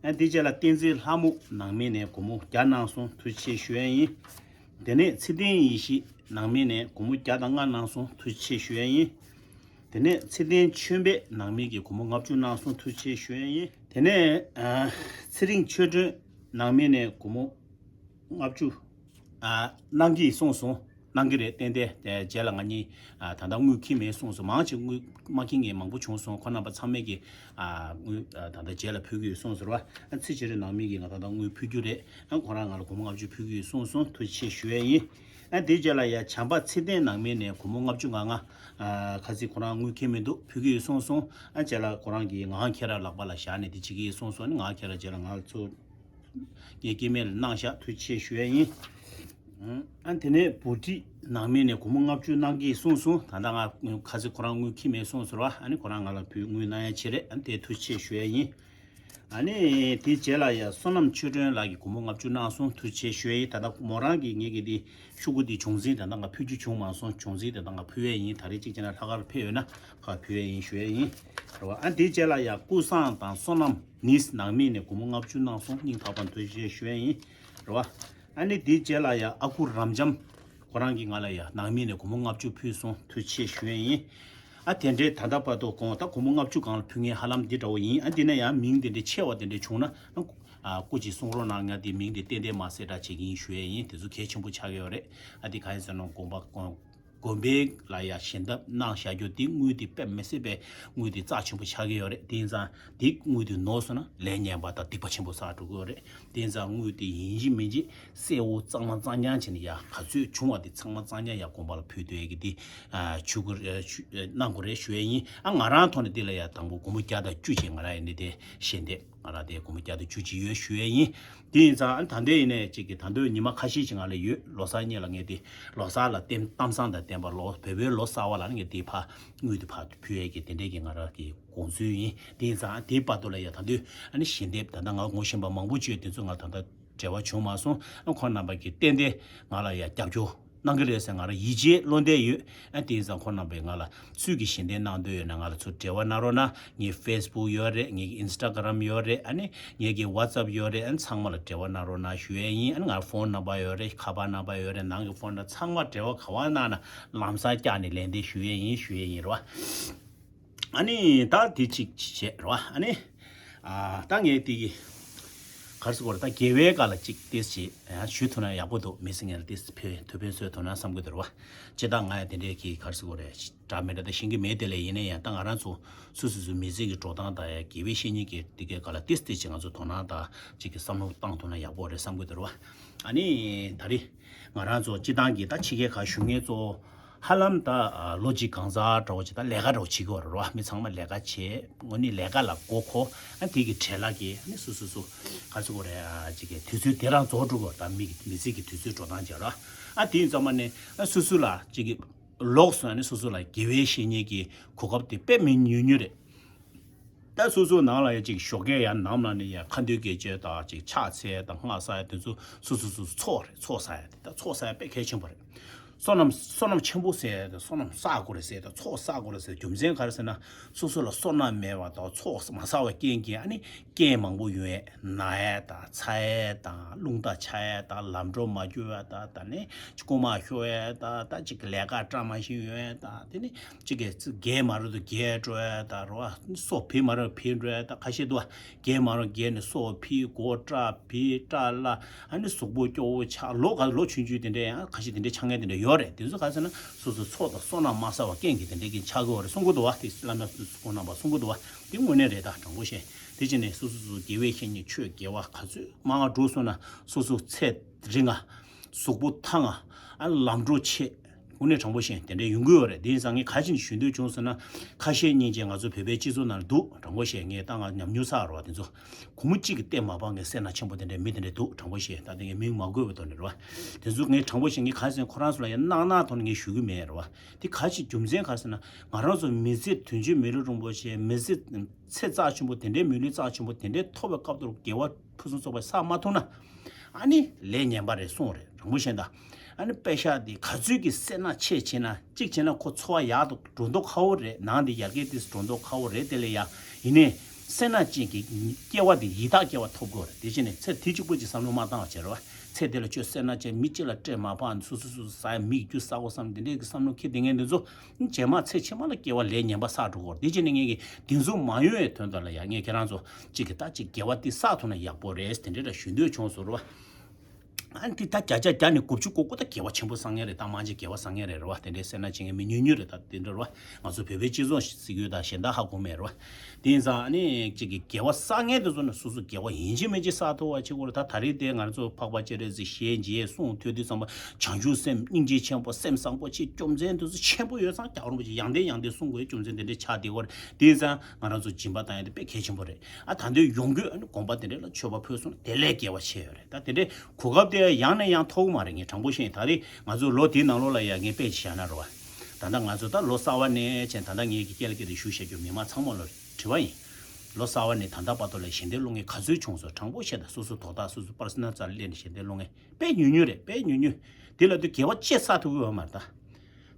ཨ་ནི་འདི་རྗེས་ལ་བསྟན་འཛིན་ལྷ་མོ་ནང་མི་ནས་སྒོར་མོ་བརྒྱ་གནང་སོང་། ཐུགས་རྗེ་ཆེ་ཞུ་ཡས་ཡིན། དེ་ནས་ཚེ་བརྟན་ཡེ་ཤེས་ནང་མི་ནས་སྒོར་མོ་བརྒྱ་དང་ལྔ་གནང་སོང་། ཐུགས་རྗེ་ཆེ་ཞུ་ཡས་ཡིན། དེ་ནས་ཚེ་བརྟན་ཆོས་འཕེལ་ནང་མི་གིས་སྒོར་མོ་ལྔ་བཅུ་གནང་སོང་། ཐུགས་རྗེ་ཆེ་ཞུ་ཡས་ཡིན། དེ་ནས་ཨ་ཚེ་རིང་ཆོས་སྒྲོན་ནང་མི་ནས་སྒོར་མོ་ལྔ་བཅུ་ཨ་གནང་གི་གསུངས་སོང་། གནང་གི་རེད། ཏན་ཏན་དེ་རྗེས་ལ་ང་གཉིས་ཨ་ད་ལྟ་དངུལ་འཁྱེར་མེད་གསུངས་སོང་། མང་ཆེ་དངུལ་མ་འཁྱེར་མཁན་མང་པོ་བྱུང་སོང་། ཁོ་རྣམ་པ་ཚང་མས་ཀྱི་ཨ་དངུལ་ཨ་ད་ལྟ་རྗེས་ལ་ཕུལ་གི་ཡོད་གསུངས་སོང་ར། ཨ་ཚེ་ཆེ་རི་ནང་མི་གིས་ང་ད་ལྟ་དངུལ་ཕུལ་རྒྱུ་རེད། ཨ་ཁོ་རང་ང་ལ་སྒོར་མོ་ལྔ་བཅུ་ཕུལ་གི་ཡོད་གསུངས་སོང་། ཐུགས་རྗེ་ཆེ་ཞུ་ཡས་ཡིན། ཨ་དེ་རྗེས་ལ་ཡ་བྱམས་པ་ཚེ་བརྟན་ནང་མི་ནས་སྒོར་མོ་ལྔ་བཅུ་ང་ལྔ་ཨ་ཁ་སང་ཁོ་རང་དངུལ་འཁྱེར་མི་འདུག་ཕུལ་གི་ཡོད་གསུངས་སོང་། ཨ་རྗེས་ལ་ཁོ་རང་གིས་ངག་དབང་ཁྱེད་རང་ལག་པ་ལ་བཞག་ནས་དེ་བྱེད་ཀྱི་ཡོད་གསུངས་སོང་། ཨ་ནི་ངག་དབང་ཁྱེད་རང་རྗེས་ལ་ང་ལ་ཚུར་ངའི་སྐྱེ་དམན་ལ་གནང་ཤག་ཐུགས་རྗེ་ཆེ་ཞུ་ཡས་ཡིན། ཨ་དེ་ནས་བུ་ཁྲིད་ནང་མི་ནས་སྒོར་མོ་ལྔ་བཅུ་གནང་གི་གསུངས་སོང་། ད་ལྟ་ང་ཁ་སང་ཁོ་རང་དངུལ་འཁྱེར་མེད་གསུངས་སོང་ར། ཨ་ནི་ཁོ་རང་ང་ལ་བུ་དངུལ་གནང་ཡ་ཆེ་རེད། ཨ་ནི་དེ་ཐུགས་རྗེ་ཆེ་ཞུ་ཡས་ཡིན། ཨ་ནི་དེའི་རྗེས་ལ་ཡ་བསོད་ནམས་ཆོས་སྒྲོན་ལགས་ཀྱིས་སྒོར་མོ་ལྔ་བཅུ་གནང་སོང་། ཐུགས་རྗེ་ཆེ་ཞུ་ཡས་ཡིན། ད་ལྟ་མོ་རང་གིས་ངེད་ཀྱི་དེ་ཤོག་གུ་དེ་བྱུང་ཟིན་ད་ལྟ་ང་ཕུལ་རྒྱུ་བྱུང་མ་སོང་། བྱུང་ཟིན་ད་ལྟ་ང་ཕུལ་ཡས་ཡིན། ད་རེས་གཅིག་བྱས་ན་ལྷག་དཀར་ཕེབས་ཡོད་ན་ཕར་ཕུལ་ཡས་ཡིན་ཞུ་ཡས་ཡིན། རེད་བ། ཨ་དེའི་རྗེས་ལ་ཡ་ཀུན་བཟང་དང་བསོད་ནམས་ནིས་ནང་མི་ནས་སྒོར་མོ་ལྔ་བཅུ་གནང་སོང་། སྙིང་ཐག་པ་ཐུགས་རྗེ་ཆེ་ཞུ་ཡས་ཡིན། རེད་བ། ཨ་ནི་དེའི་རྗེས་ལ་ཡ་ཨ་ཁུ་རབ་འབྱམས་ཁོ་རང་གིས་ང་ལ་ཡ་ནང་མི་ནས་སྒོར་མོ་ལྔ་བཅུ་ཕུལ་སོང་། ཐུགས་རྗེ་ཆེ་ཞུ་ཡས་ཡིན། ཨ་དེ་འདྲའི་ད་ལྟ་བར་དུ་དགོངས་ད་སྒོར་མོ་ལྔ་བཅུ་སྒང་ལ་ཕུལ་མཁན་ཧ་ལམ་འདི་འདྲ་བོ་ཡིན། ཨ་འདི་ན་ཡང་མིང་དེ་འདྲའི་ཆེ་བ་དེ་འདྲའི་བྱུང་ན་ཨ་སྐུ་མཁྱེན་གསུང་རོགས་གནང་། ང་དེ་མིང་དེ་ཏན་ཏན་མ་གསལ་བསྒྲགས་བྱེད་ཀྱི་ཡིན་ཞུ་ཡས་ཡིན། དེ་ཚོ་གལ་ཆེན་པོ་ཆགས་ཀྱི་ཡོད་རེད། ཨ་དེ་གང་ཡིན་ཟེར་ན་དགོན་པ་དགོན་དགོན་པའི་ལ་ཡ་ཞལ་འདེབས་གནང་བཞག་རྒྱུ་དེ་དངུལ་དེ་དཔེ་མི་སྲིད་པའི་དངུལ་དེ་རྩ་ཆེན་པོ་ཆགས་ཀྱི་ཡོད་རེད། དེ་ཡིན་ཙང་དེ་དངུལ་དེ་ནོར་སོང་ན་ལས་ངན་པ་དང་སྡིག་པ་ཆེན་པོ་བསགས་འགྲོ་གི་ཡོད་རེད། དེ་ཡིན་ཙང་དངུལ་དེ་ཡིན་གཅིག་མིན་གཅིག་གསལ་བོ་གཙང་མ་གཙང་རྐྱང་བྱས་ནས་ཡ་ག་ཚོད་བྱུང་བ་དེ་ཚང་མ་གཙང་རྐྱང་ཡ་དགོན་པ་ལ་ཕུལ་སྡོད་ཡ་གི་དེ་ཨ་ཞུ་དགོས་རེད། ཞུ་ཨ་གནང་དགོས་རེད་ཞུ་ཡ་ཡིན། ཨ་ང་རང་ཐོག་ནས་དེ་ལ་ཡ་དང་པོ་སྒོར་མོ་བརྒྱ་དང་བཅུ་ཅིག་ང་རང་ཡ་ནི་དེ་ཞལ་འདེབས་ང་རང་དེ་སྒོར་མོ་བརྒྱ་དང་བཅུ་ཅིག་ཡོད་ཞུ་ཡ་ཡིན། དེ་ཡིན་ཙང་ཨ་ད་ལྟ་ཡིན་ནའི་ཅིག་གི་ད་དུང་ཉི་མ་ཁ་ཤས་ཅིག་ང་ལ་ཡོད། ལོ་གསར་གཉིས་ལ་ངས་དེ་ལོ་གསར་ལ་གཏམ་གཏམ་བཟང་དང་ལྡན་པ་ལོ་བོད་པའི་ལོ་གསར་བ་ལ་ངས་དེ་ཕར་དངུལ་དེ་ཕར་ཕུལ་ཡས་ཀྱི་དེ་འདྲས་ཀྱི་ང་རང་གི་དགོངས་ཚུལ་ཡིན། དེ་ཡིན་ཙང་དེའི་བར་དུ་ལ་ཡ་ད་དུང་ཨ་ནི་ཞལ་འདེབས་ད་ལྟ་ང་ངོ་ཤེས་པ་མང་པོ་བྱོས། དེ་ཚོ་ང་ད་ལྟ་འབྲེལ་བ་བྱུང་མ་སོང་། ཨ་ཁོང་རྣམ་པ་གིས་ཏན་ཏན་ང་ལ་ཡ་རྒྱབ་སྐྱོར་གནང་གི་རེད་ཟེར་ང་རང་ཡིད་ཆེས་བློ་འདས་ཡོད། ཨ་དེ་ཡིན་ཙང་ཁོང་རྣམ་པས་ང་ལ་ཚུལ་གྱིས་ཞལ་འདེབས་གནང་འདོད་ཡོད་ན་ང་ལ་ཚུར་འབྲེལ་བ་གནང་རོགས་གནང་། ངའི་ཕེ་སི་བུག་ཡོད་རེད། ངའི་ཨིན་སི་ཊ་གྷ་རམ་ཡོད་རེད། ཨ་ནི་ངའི་གི་ཝ་ཊི་སི་ཨེབ་ཡོད་རེད། ཨ་ནི་ཚང་མ་ལ་འབྲེལ་བ་གནང་རོགས་གནང་ཞུ་ཡས་ཡིན། ཨ་ནི་ང་ཕོན་ནམ་བར་ཡོད་རེད། ཁ་པར་ནམ་བར་ཡོད་རེད། ནང་གི་ཕོན་ནམ་བར་ཚང་མ་འབྲེལ་བ་ག་བ་གནང་ན་ལམ་སང་བཀྱག་ནས་ལན་འདེབས་ཞུ་ཡས་ཡིན་ཞུ་ཡས་ཡིན་རེད་བ། ཨ་ནི་ད་དེ་གཅིག་བྱས་རེད་བ། ཨ་ནི་ཨ་ད་ངས་དེ་གི་ག་རེ་ཟེར་དགོས་རེད། ད་དགེ་བའི་བཀའ་ལ་གཅིག་ཏོག་ཙམ་ཞུ་ཐུབ་ན་ཡག་པོ་འདུག་མི་ཚེ་ངན་ལ་ཏོག་ཙམ་ཕན་ཐུབ་ཕན་གསོས་ཐུབ་ན་བསམ་གི་འདུག་རེད་བ། སྤྱིར་བཏང་ང་ཡང་དེ་འདྲའི་གི་ག་རེ་ཟེར་དགོས་རེད། འདྲ་མི་འདྲ་ད་ཤེས་ཀྱི་མེད་དེ་ལས། ཡིན་ན་ཡང་ད་ང་རང་ཚོ་སོ་སོ་སོའི་མི་ཚེ་གི་འགྲོ་སྟངས་དང་ཡང་དགེ་བའི་བཤེས་གཉེན་གྱི་དེ་གའི་སྒང་ལ་ཏོག་ཙམ་ཏོག་ཙམ་ང་ཚོ་དོ་སྣང་དང་གཅིག་གི་བསམ་བློ་བཏང་ཐུབ་ན་ཡག་པོ་རེད་བསམ་གྱི་འདུག་རེད་བ། ཨ་ནི་ད་རེས་ང་རང་ཚོ་སྤྱིར་བཏང་གི་ད་ཕྱི་རྒྱལ་ཁག་བཞུགས་མཁན་ཚོ་ཧ་ལམ་ད་ལོ་གཅིག་གང་ཟག་འདྲ་བོ་ཅིག་ད་ལས་ཀ་འདྲ་བོ་བྱེད་ཀྱི་ཡོད་རེད་བ། མི་ཚང་མ་ལས་ཀ་བྱེད། དངོས་གནས་ལས་ཀ་ལ་མགོ་འཁོར། ཨ་དེ་གི་བྲེལ་ལ་གི་ཨ་ནི་སོ་སོ་སོ་ག་ཚོད་གོ་རེད། ཨ་ཅིག་གི་དུས་ཚོད་དེ་རང་རྫོགས་འགྲོ་གི་ཡོད་རེད། ད་མི་གི་མི་ཚེ་གི་དུས་ཚོད་འགྲོ་སྟངས་བྱས་ར། ཨ་དེ་ཡིན་ཙང་མ་ནི་ཨ་སོ་སོ་ལ་ཅིག་གི་ལོགས་སུ་ཨ་ནི་སོ་སོ་ལ་དགེ་བའི་བཤེས་གཉེན་གྱི་གོ་སྐབས་དེ་དཔེ་མི་ཉུང་ཉུང་རེད། ད་སོ་སོ་ནང་ལ་ཡ་ཅིག་ཞོགས་ཀས་ཡར་ནམ་ལངས་ནས་ཡ་ཁ་འདོན་དགེ་བྱེད་དང་ཅིག་ཕྱག་འཚལ་དང་སྔགས་བཟླ་ཡ་དེ་ཚོ་སོ་སོ་སོ་སོ་ཚོགས་རེད། ཚོགས་བསགས་ཡ་དེ་ད་ཚོགས་བསགས་ཡ་དཔེ་གལ་ཆེན་པོ་རེད། བསོད་ནམས་བསོད་ནམས་ཆེན་པོ་ཟེར་དང་བསོད་ནམས་བསགས་དགོས་རེད་ཟེར་དང་ཚོགས་བསགས་དགོས་རེད་ཟེར། རྒྱུ་མཚན་ག་རེ་ཟེར་ན། སོ་སོ་ལ་བསོད་ནམས་མེད་པ་དང་ཚོགས་མ་བསགས་པའི་རྐྱེན་གྱིས་ཨ་ནི་རྐྱེན་མང་པོ་ཡོང་ཡས། ན་ཡས་དང་ཚ་ཡས་དང་རླུང་རྟ་ཆག་ཡས་དང་ལམ་འགྲོ་མ་འགྱུར་བ་དང་། ད་ནི་རྐུན་མ་ཤོར་ཡས་དང་། ད་ཅིག་ལས་ཀ་བཀྲ་མ་ཤིས་ཡོང་ཡས་དང་། དེ་ནི་ཅིག་གི་རྒྱལ་མ་རུ་དུ་རྒྱལ་འགྲོ་ཡས་དང་རོ། སྲོག་ཕུད་མ་རུ་ཕུད་འགྲོ་ཡས་དང་ཁ་ཤས་འདུག་བ། རྒྱལ་མ་རུ་རྒྱལ་ནས་སྲོག་ཕུད་མགོ་སྐྲ་ཕུད་སྐྲ་ལ། ཨ་ནི་གཟུགས་པོ་སྐྱོ་བོ་ཆགས། ལོ་ག་ལོ་ཆུང་ཆུང་དེ་འདྲས་ཡང་ཁ་ཤས་དེ་འདྲས་ཆགས་མཁན་དེ་འདྲས་ཡོད་རེད། དེ་ཚོ་ག་ཟེར་ན་སོ་སོ་ཚོགས་དང་བསོད་ནམས་མ་བསགས་པ་རྐྱེན་གྱིས་དེ་འདྲས་ཀྱི་ཆགས་ཀྱི་ཡོད་རེད་གསུང་གི་འདུག་བ། དེ་བླ་མ་སྐུ་ཁོང་རྣམ་པ་གསུང་གི་འདུག་བ། དེ་དངོས་གནས་རེད། ད་དྲང་པོ་བཤད། དེ་བྱས་ནས་སོ་སོ་སོ་དགེ་བའི་བཤེས་གཉེན་ཆོས་དགེ་བ་ག་ཚོད་མང་བ་འགྲོ་སོང་ན་སོ་སོ་ཚེ་རིང་ང་། གཟུགས་པོ་ཐང་ང་། ཨ་ལམ་འགྲོ་ཆེ། དངོས་གནས་དྲང་པོ་བཤད་དེ་འདྲས་ཡོང་གི་ཡོད་རེད། དེ་ཡིན་ཙང་ངས་ག་ཅི་ཞུ་འདོད་བྱུང་ཟེར་ན། ཁ་ཞེ་གཉིས་ཅན་ང་ཚོ་བོད་པའི་སྤྱི་ཚོགས་ནང་ལ་འདུག་དྲང་པོ་བཤད། ངས་ད་ང་ཉམས་མྱོང་བསགས་རེད་བ། དེ་ཚོ་སྒོར་མོ་གཅིག་གིས་སྟེར་མ་ཕོད་མཁན་སེར་སྣ་ཆེན་པོ་དེ་འདྲའི་མི་དེ་འདྲ་འདུག་དྲང་པོ་བཤད། ད་དེ་ངས་མིང་མ་འཁོད་པའི་ཐོག་ནས་རེད་བ། དེ་ཚོ་ངས་དྲང་པོ་བཤད། ངས་ག་ཟེར་ཁོ་རང་ཚོ་ལ་ཡང་གནག་གནག་ཐོག་ནས་ངས་ཞུ་གི་མེད་རེད་བ། དེ་ག་ཅི་རྒྱུ་མཚན་ག་རེ་ཟེར་ན། ང་རང་ཚོ་མི་ཚེ་དོན་གཅོད་མི་ལུས་རིན་པོ་ཆེ་མི་ཚེ་ཚེ་རྩ་ཆེན་པོ་དེ་འདྲའི་མི་ལུས་རྩ་ཆེན་པོ་དེ་འདྲའི་ཐོབ་པའི་སྐབས་དུ་དགེ་བ་ཕུན་སུམ་ཚོགས་པ་བསགས་མ་ཐུབ་ན། ཨ་ནི་ལས་ངན་པ་རེད་གསུངས་རེད། དྲང་པོ་བཤད་ད། ཨ་ནི་པེ་ཤག་དེ་ག་ཚོད་ཀྱི་སེར་སྣ་ཆེ་ཆེ་ན་གཅིག་བྱས་ན་ཁོ་འཚོ་བ་ཡག་ཏུ་འགྲོ་མདོག་ཁ་པོ་རེད། ནང་དེ་ཡར་རྒྱས་དེ་འགྲོ་མདོག་ཁ་པོ་རེད། དེ་ལས་ཡ་ཡིན་ནའི་སེར་སྣ་ཅན་གྱི་སྐྱེ་བ་དེ་ཡི་དྭགས་སྐྱེ་བ་ཐོབ་དགོས་རེད། དེ་བྱས་ནས་ཚེ་དེ་གཅིག་པོ་ཅིག་བསམ་བློ་མ་བཏང་བ་བྱེད་རོགས། ཚེ་དེ་ལ་ཁྱོད་སེར་སྣ་ཅན་མི་གཅིག་ལ་སྤྲད་མ་ཕོད། སོ་སོ་སོ་སོ་ཟ་ཡ་མིག་རྒྱུ་ཟ་དགོས་བསམ་དེ་འདྲའི་གི་བསམ་བློ་འཁྱེར་བསྡད་མཁན་དེ་ཚོ། རྗེས་མ་ཚེ་ཕྱི་མ་ལ་སྐྱེ་བ་ལས་ངན་པ་བསགས་འགྲོ་གི་རེད། དེ་བྱས་ནས་ངས་ཀྱི་དེ་ཚོ་མ་ཡོང་བའི་དོན་དག་ལ་ཡ་ངས་ཁྱེད་རང་ཚོ་གཅིག་གི་ད་གཅིག་དགེ་བ་དེ་བསགས་ཐུབ་ན་ཡག་པོ་རེད། དེ་འདྲ་ར་ཞུ་འདོད་བྱུང་སོང་རོ། ཨ་ནི་ད་བརྒྱ་ཆ་བརྒྱ་ནས་དགུ་བཅུ་གོ་དགུ་ད་དགེ་བ་ཆེན་པོ་བསགས་མཁན་རེད། ད་མང་ཆེ་དགེ་བ་བསགས་མཁན་རེད་རོ། དེ་འདྲའི་སེར་སྣ་ཆེ་མཁན་མི་ཉུང་ཉུང་རེད། ད་དེ་འདྲ་རོ། ང་ཚོ་བོད་པའི་སྤྱི་ཚོགས་ཟེར་གྱི་ཡོད་ད་གཞན་དག་ཧ་གོ་མེད་རོ། དེ་ཡིན་ཙང་ཨ་ནི་གཅིག་གི་དགེ་བ་བསགས་མཁན་དེ་ཚོ་ནི་སོ་སོ་དགེ་བ་ཡིན་གཅིག་མིན་གཅིག་བསགས་ཐུབ་པ་བྱེད་དགོས་རེད། ད་ད་རེས་དེ་ང་ཚོ་འཕགས་པ་སྤྱན་རས་གཟིགས་ཞལ་མཇལ་གསུང་ཐོས་དུས་ཙམ་པ་བྱང་ཆུབ་སེམས་སྙིང་རྗེ་ཆེན་པོ་སེམས་བཟང་པོ་བྱེད་རྒྱུ་མཚན་དེ་ཚོ་ཆེན་པོ་ཡོད་ཙང་རྒྱལ་བ་རིན་པོ་ཆེ་ཡང་དེ་ཡང་དེ་གསུང་དགོས་རྒྱུ་མཚན་དེ་འདྲའི་ཆགས་བསྡད་ཡོད་རེད། དེ་ཡིན་ཙང་ང་རང་ཚོ་སྦྱིན་པ་བཏང་ཡ་དེ་དཔེ་གལ་ཆེན་པོ་རེད། ཨ་ད་འདོད་ཡོང་དགོས། ཨ་ནི་དགོན་པ་དེ་འདྲ་ལ་མཆོད་པ་ཕུལ་སོང་ན་དེ་ལས་དགེ་བ་ཆེ་ཡོད་རེད། ད་དེ་འདྲའི་གོ་སྐབས་དེ་ཡང་ནས་ཡང་ཐོབ་ཀྱི་མ་རེད། ངས་དྲང་པོ་བཤད་ཡིན། ད་རེས་ང་ཚོ་ལོ་དེའི་ནང་ལོགས་ལ་ཡ་ངས་དཔེ་ཅིག་བཞག་ན་རེད་བ། ད་ལྟ་ང་ཚོ་ད་ལོ་གསར་བ་ནས་བྱས་ད་ལྟ་ངས་ཀྱི་སྐད་ལ་སྐད་དུ་ཞུ་བཤད་རྒྱུ་མི་མང་ཚང་མ་ལ་དྲི་བ་ཡིན། ལོ་གསར་བ་ནས་ད་ལྟ་བར་དུ་ལ་ཞལ་འདེབས་སློང་མཁན་ག་ཚོད་བྱུང་སོང་། དྲང་པོ་བཤད་ད། སོ་སོ་དོ་བདག་སོ་སོ་པར་སོ་ནལ་རྩ་ལ་སླེབས་ནས་ཞལ་འདེབས་སློང་མཁན་དཔེ་ཉུང་ཉུང་རེད། དཔེ་ཉུང་ཉུང་། དེ་ལ་དུ་དགེ་བ་ཅི་བསགས་ཐུབ་ཀྱི་ཡོད་མ་རེད་ད།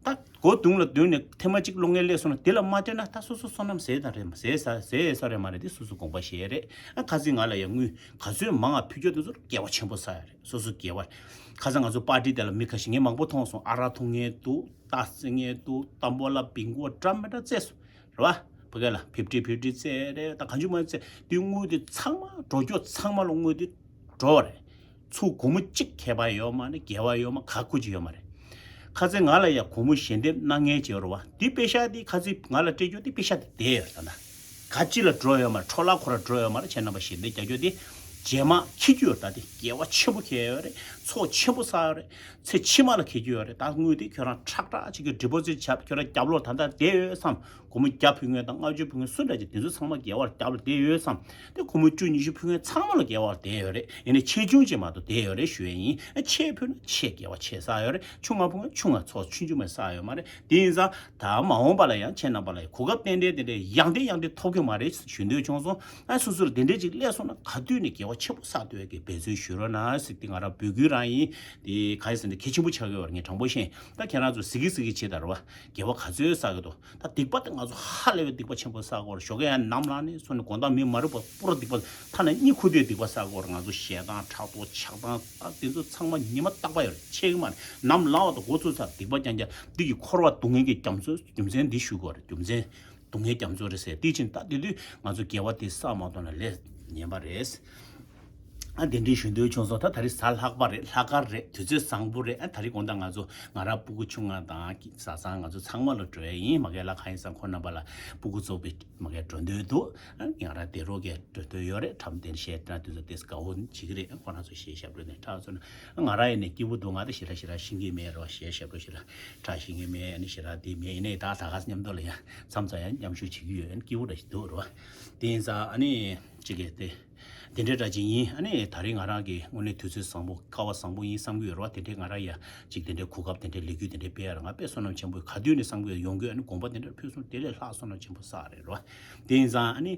ད་སྒོ་བརྡུང་ལ་བརྡུངས་ནས་ཐེངས་མ་གཅིག་སློང་མཁན་སླེབས་སོང་ན་དེ་ལ་མ་སྤྲད་ན་ད་སོ་སོ་བསོད་ནམས་ཟད་ད་རེད་མ་ཟད་ས་ཟད་ས་རེད་མ་རེད། དེ་སོ་སོ་དགོངས་པ་བཞེས་རེད། ཨ་ཁ་སང་ང་ལ་ཡང་དངུལ་ག་ཚོད་མང་ང་ཕུལ་རྒྱུ་དེ་ཚོར་དགེ་བ་ཆེན་པོ་བསགས་ཡ་རེད། སོ་སོ་དགེ་བ། ཁ་སང་ང་ཚོ་པར་ཊི་དེ་ལ་མི་ཁ་ཤས་ངས་མང་པོ་མཐོང་སོང་། ཨ་རག་འཐུང་མཁན་འདུག་རྟ་བསད་མཁན་འདུག་ཏམ་བོ་ལ་བིང་གོ་འདྲ་མི་འདྲ་བཙལ་སོང་རེད་བ། ཕ་གི་ལ་ཕིབ་ཊི་ཕིབ་ཊི་བཙལ་རེད། ད་གང་བྱུང་མ་བཙལ་དུས་དངུལ་དེ་ཚང་མ་འགྲོ་རྒྱུ་ཚང་མ་ལ་དངུལ་དེ་འགྲོ་བ་རེད། ཚུར་སྒོར་མོ་གཅིག་ཁྱད་པར་ཡོད་མ་རེད། དགེ་བ་ཡོད་མ་ག་ཁུ་ཅི་ཡོད་མ་རེད། ཁ་ཚེ་ང་ལ་ཡ་སྒོར་མོ་ཞལ་འདེབས་གནང་མཁན་ཅིག་ཡོད་རེད་བ། འདི་པེ་ཤག་འདི་ཁ་ཚེ་ང་ལ་སྤྲད་རྒྱུ་འདི་པེ་ཤག་འདི་བསྡད་ཡོད་རེད། ད་ལྟ་ག་ཅི་ལ་འགྲོ་ཡོད་མ་རེད། འཕྲོ་བརླག་ཁོ་ར་འགྲོ་ཡོད་མ་རེད། ཁྱེད་རྣམ་པ་ཞལ་འདེབས་རྒྱག་རྒྱུ་འདི་རྗེས་མ་འཁྱེར་རྒྱུ་ཡོད་རེད། ད་འདི་དགེ་བ་ཆེན་པོ་འཁྱེར་ཡོད་རེད། ཚོགས་ཆེན་པོ་བསགས་ཡོད་རེད། ཚེ་ཕྱི་མ་ལ་འཁྱེར་རྒྱུ་ཡོད་རེད། ད་དངུལ་འདི་ཁྱོད་རང་ཁྲག་ཁྲག་ཅིག་གི་ཌི་པོ་ཟིཊ་བྱས། ཁྱོད་རང་རྒྱབ་ལོགས་ད་ལྟ་བསྡད་ཡོད་བསམ། སྒོར་མོ་བརྒྱ་ཕུལ་མཁན་དང་ལྔ་བཅུ་ཕུལ་མཁན་སུ་འདྲ་ཅིག་དེ་ཚོ་ཚང་མ་དགེ་བར་རྒྱབ་ལ་བསྡད་ཡོད་བསམ། དེ་སྒོར་མོ་བཅུ་ཉི་ཤུ་ཕུལ་མཁན་ཚང་མ་ལ་དགེ་བར་བསྡད་ཡོད་རེད། ཡིན་ནའི་ཆེ་ཆུང་ཅིག་མ་གཏོགས་བསྡད་ཡོད་རེད་ཞུ་ཡས་ཡིན། ཆེ་ཕུལ་ན་ཆེ་དགེ་བ་ཆེ་བསགས་ཡོད་རེད། ཆུང་ང་ཕུལ་མཁན་ཆུང་ང་ཚོགས་ཆུང་ཆུང་མ་བསགས་ཡོད་མ་རེད། དེ་ཡིན་ཙང་ད་མ་འོངས་པ་ལ་ཡང་ཁྱེད་རྣམ་པ་ལ་ཡང་གོ་སྐབས་ཏན་ཏན་དེ་འདྲའི་ཡང་དེ་ཡང་དེ་ཐོབ་ཀྱི་མ་རེད་ཞུ་འདོད་བྱུང་སོང་། ཨ་སོ་སོར་དེ་འདྲའི་ཅིག་སླེབས་སོང་ན་ག་དུས་ནས་དགེ་བ་ཆེན་པོ་བསགས་ཐུབ་ཡས་ཀྱི་འབད་བརྩོན་ཞུ་རོགས་གནང་ཟེར། དེ་ང་རང་འབོད་སྐུལ་རང་ཡིན། དེ་ག་ཡིན་ཟེར་ན་གལ་ཆེན་པོ་ཆགས་ཀྱི་ཡོད་རེད། ངས་དྲང་པོ་བཤད། ད་ཁྱེད་རང་ཚོ་གཟིགས་ཀྱི་གཟིགས་ཀྱི་བྱེད་ད་རེད་བ། དགེ་བ་ག་ཚོད་བསགས་ཀྱི་འདུག་ད་སྡིག་པ་དེ་ང་ཚོ་ཧ་ལས་པའི་སྡིག་པ་ཆེན་པོ་བསགས་ཀྱི་ཡོད་རེད། ཞོགས་ཀས་ཡང་ནམ་ལངས་ནས་སོང་ནས་དགོང་དག་མི་མ་རུབ་པ་པུ་ར་སྡིག་པ། ཐ་ན་གཉིད་ཁུག་དུས་སྡིག་པ་བསགས་ཀྱི་ཡོད་རེད། ང་ཚོ་ཞེ་སྡང་ཕྲག་དོག་ཆགས་སྡང་ད་དེ་ཚོ་ཚང་མ་ཉི་མ་རྟག་པ་ཡོད་རེད། ཆད་ཀྱི་མ་རེད། ནམ་ལངས་བ་དང་འགོ་ཚུགས་ཚར་སྡིག་པ་རྐྱང་རྐྱང་འདི་གི་འཁོར་བ་སྡུག་བསྔལ་གྱི་རྒྱ་མཚོ་རྒྱུ་མཚན་འདི་ཞུ་དགོས་རེད། རྒྱུ་མཚན། སྡུག་བསྔལ་རྒྱ་མཚོ་རེད་ཟེར། དེ་ཕྱིན་ད་དེ་དུས་ང་ཚོ་དགེ་བ་དེ་བསགས་མ་ཐུབ་ན་ལས་ངན་པ་རེད། ཨ་དེ་འདྲའི་ཞུ་འདོད་བྱུང་སོང་། ད་ད་རེས་གཟའ་ལྷག་པ་རེད། ལྷག་དཀར་རེད། དུས་ཚོད་བཟང་པོ་རེད། ཨ་ད་རེས་དགོང་དག་ང་ཚོ་ང་རང་སྤུ་གུ་ཆུང་ང་དང་བཟའ་ཚང་ང་ཚོ་ཚང་མ་ལ་འགྲོ་ཡས་ཡིན། མ་གི་ལ་གང་ཡིན་ཙང་ཁོ་རྣམ་པ་ལ་སྤུ་གུ་ཚོགས་པའི་མ་གི་འགྲོ་འདོད་འདུག་ཨ་ང་རང་དེ་རོགས་ཀྱི་འགྲོ་འདོད་ཡོད་རེད། ཁྲམ་དེ་བཤད་ན་དུས་ཚོད་དེ་དགའ་བོ་བྱེད་ཀྱི་རེད། ཁོ་རང་ཚོ་གཞས་ཞབས་བྲོ་ནས་ཁྲག་ཚོ་ན་ང་རང་ཡིན་ནས་སྐྱིད་པོ་འདུག་ང་ད་ཞེ་དྲག་ཞེ་དྲག་ཤེས་ཀྱི་མེད་རོགས། གཞས་ཞབས་བྲོ་ཞེ་དྲག་ཁྲག་ཤེས་ཀྱི་མེད། ཨ་ནི་ཞེ་དྲག་དེ་མེད། ཡིན་ནའི་ད་ད་ག་མཉམ་དུ་ལ་ཡང་མཚམས་མཚམས་ཡང་མཉམ་ཞུགས་བྱེད་ཀྱི་ཡོད། ཨ་ནི་སྐྱིད་པོ་འདྲ་ཞིག་འདུག་རོ། དེ་ཡིན་ཙང་ཨ་ནི་ཅིག་གི་དེ་དེ་འདྲའི་འདྲ་ཅིག་ཡིན། ཨ་ནི་ད་རིང་ང་རང་གི་དངོས་གནས་དུས་ཚོད་བཟང་པོ་སྐལ་བ་བཟང་པོ་ཡིན་བསམ་གྱི་ཡོད་རེད་བ། དེ་འདྲའི་ང་རང་ཡ་ཅིག་དེ་འདྲའི་གོ་སྐབས་དེ་འདྲའི་ལས་འགུལ་དེ་འདྲའི་སྤེལ་ཡ་ར་ང་དཔེ་བསོད་ནམས་ཆེན་པོ་ག་དུས་ནས་བསམ་གྱི་ཡོད། ཡོང་གི་ཨ་ནི་དགོངས་པ་དེ་འདྲ་ཕུལ་སོང་། དེ་ལས་ལྷག་བསོད་ནམས་ཆེན་པོ་བསགས་རེད་རོ། དེ་ཡིན་ཙང་ཨ་ནི་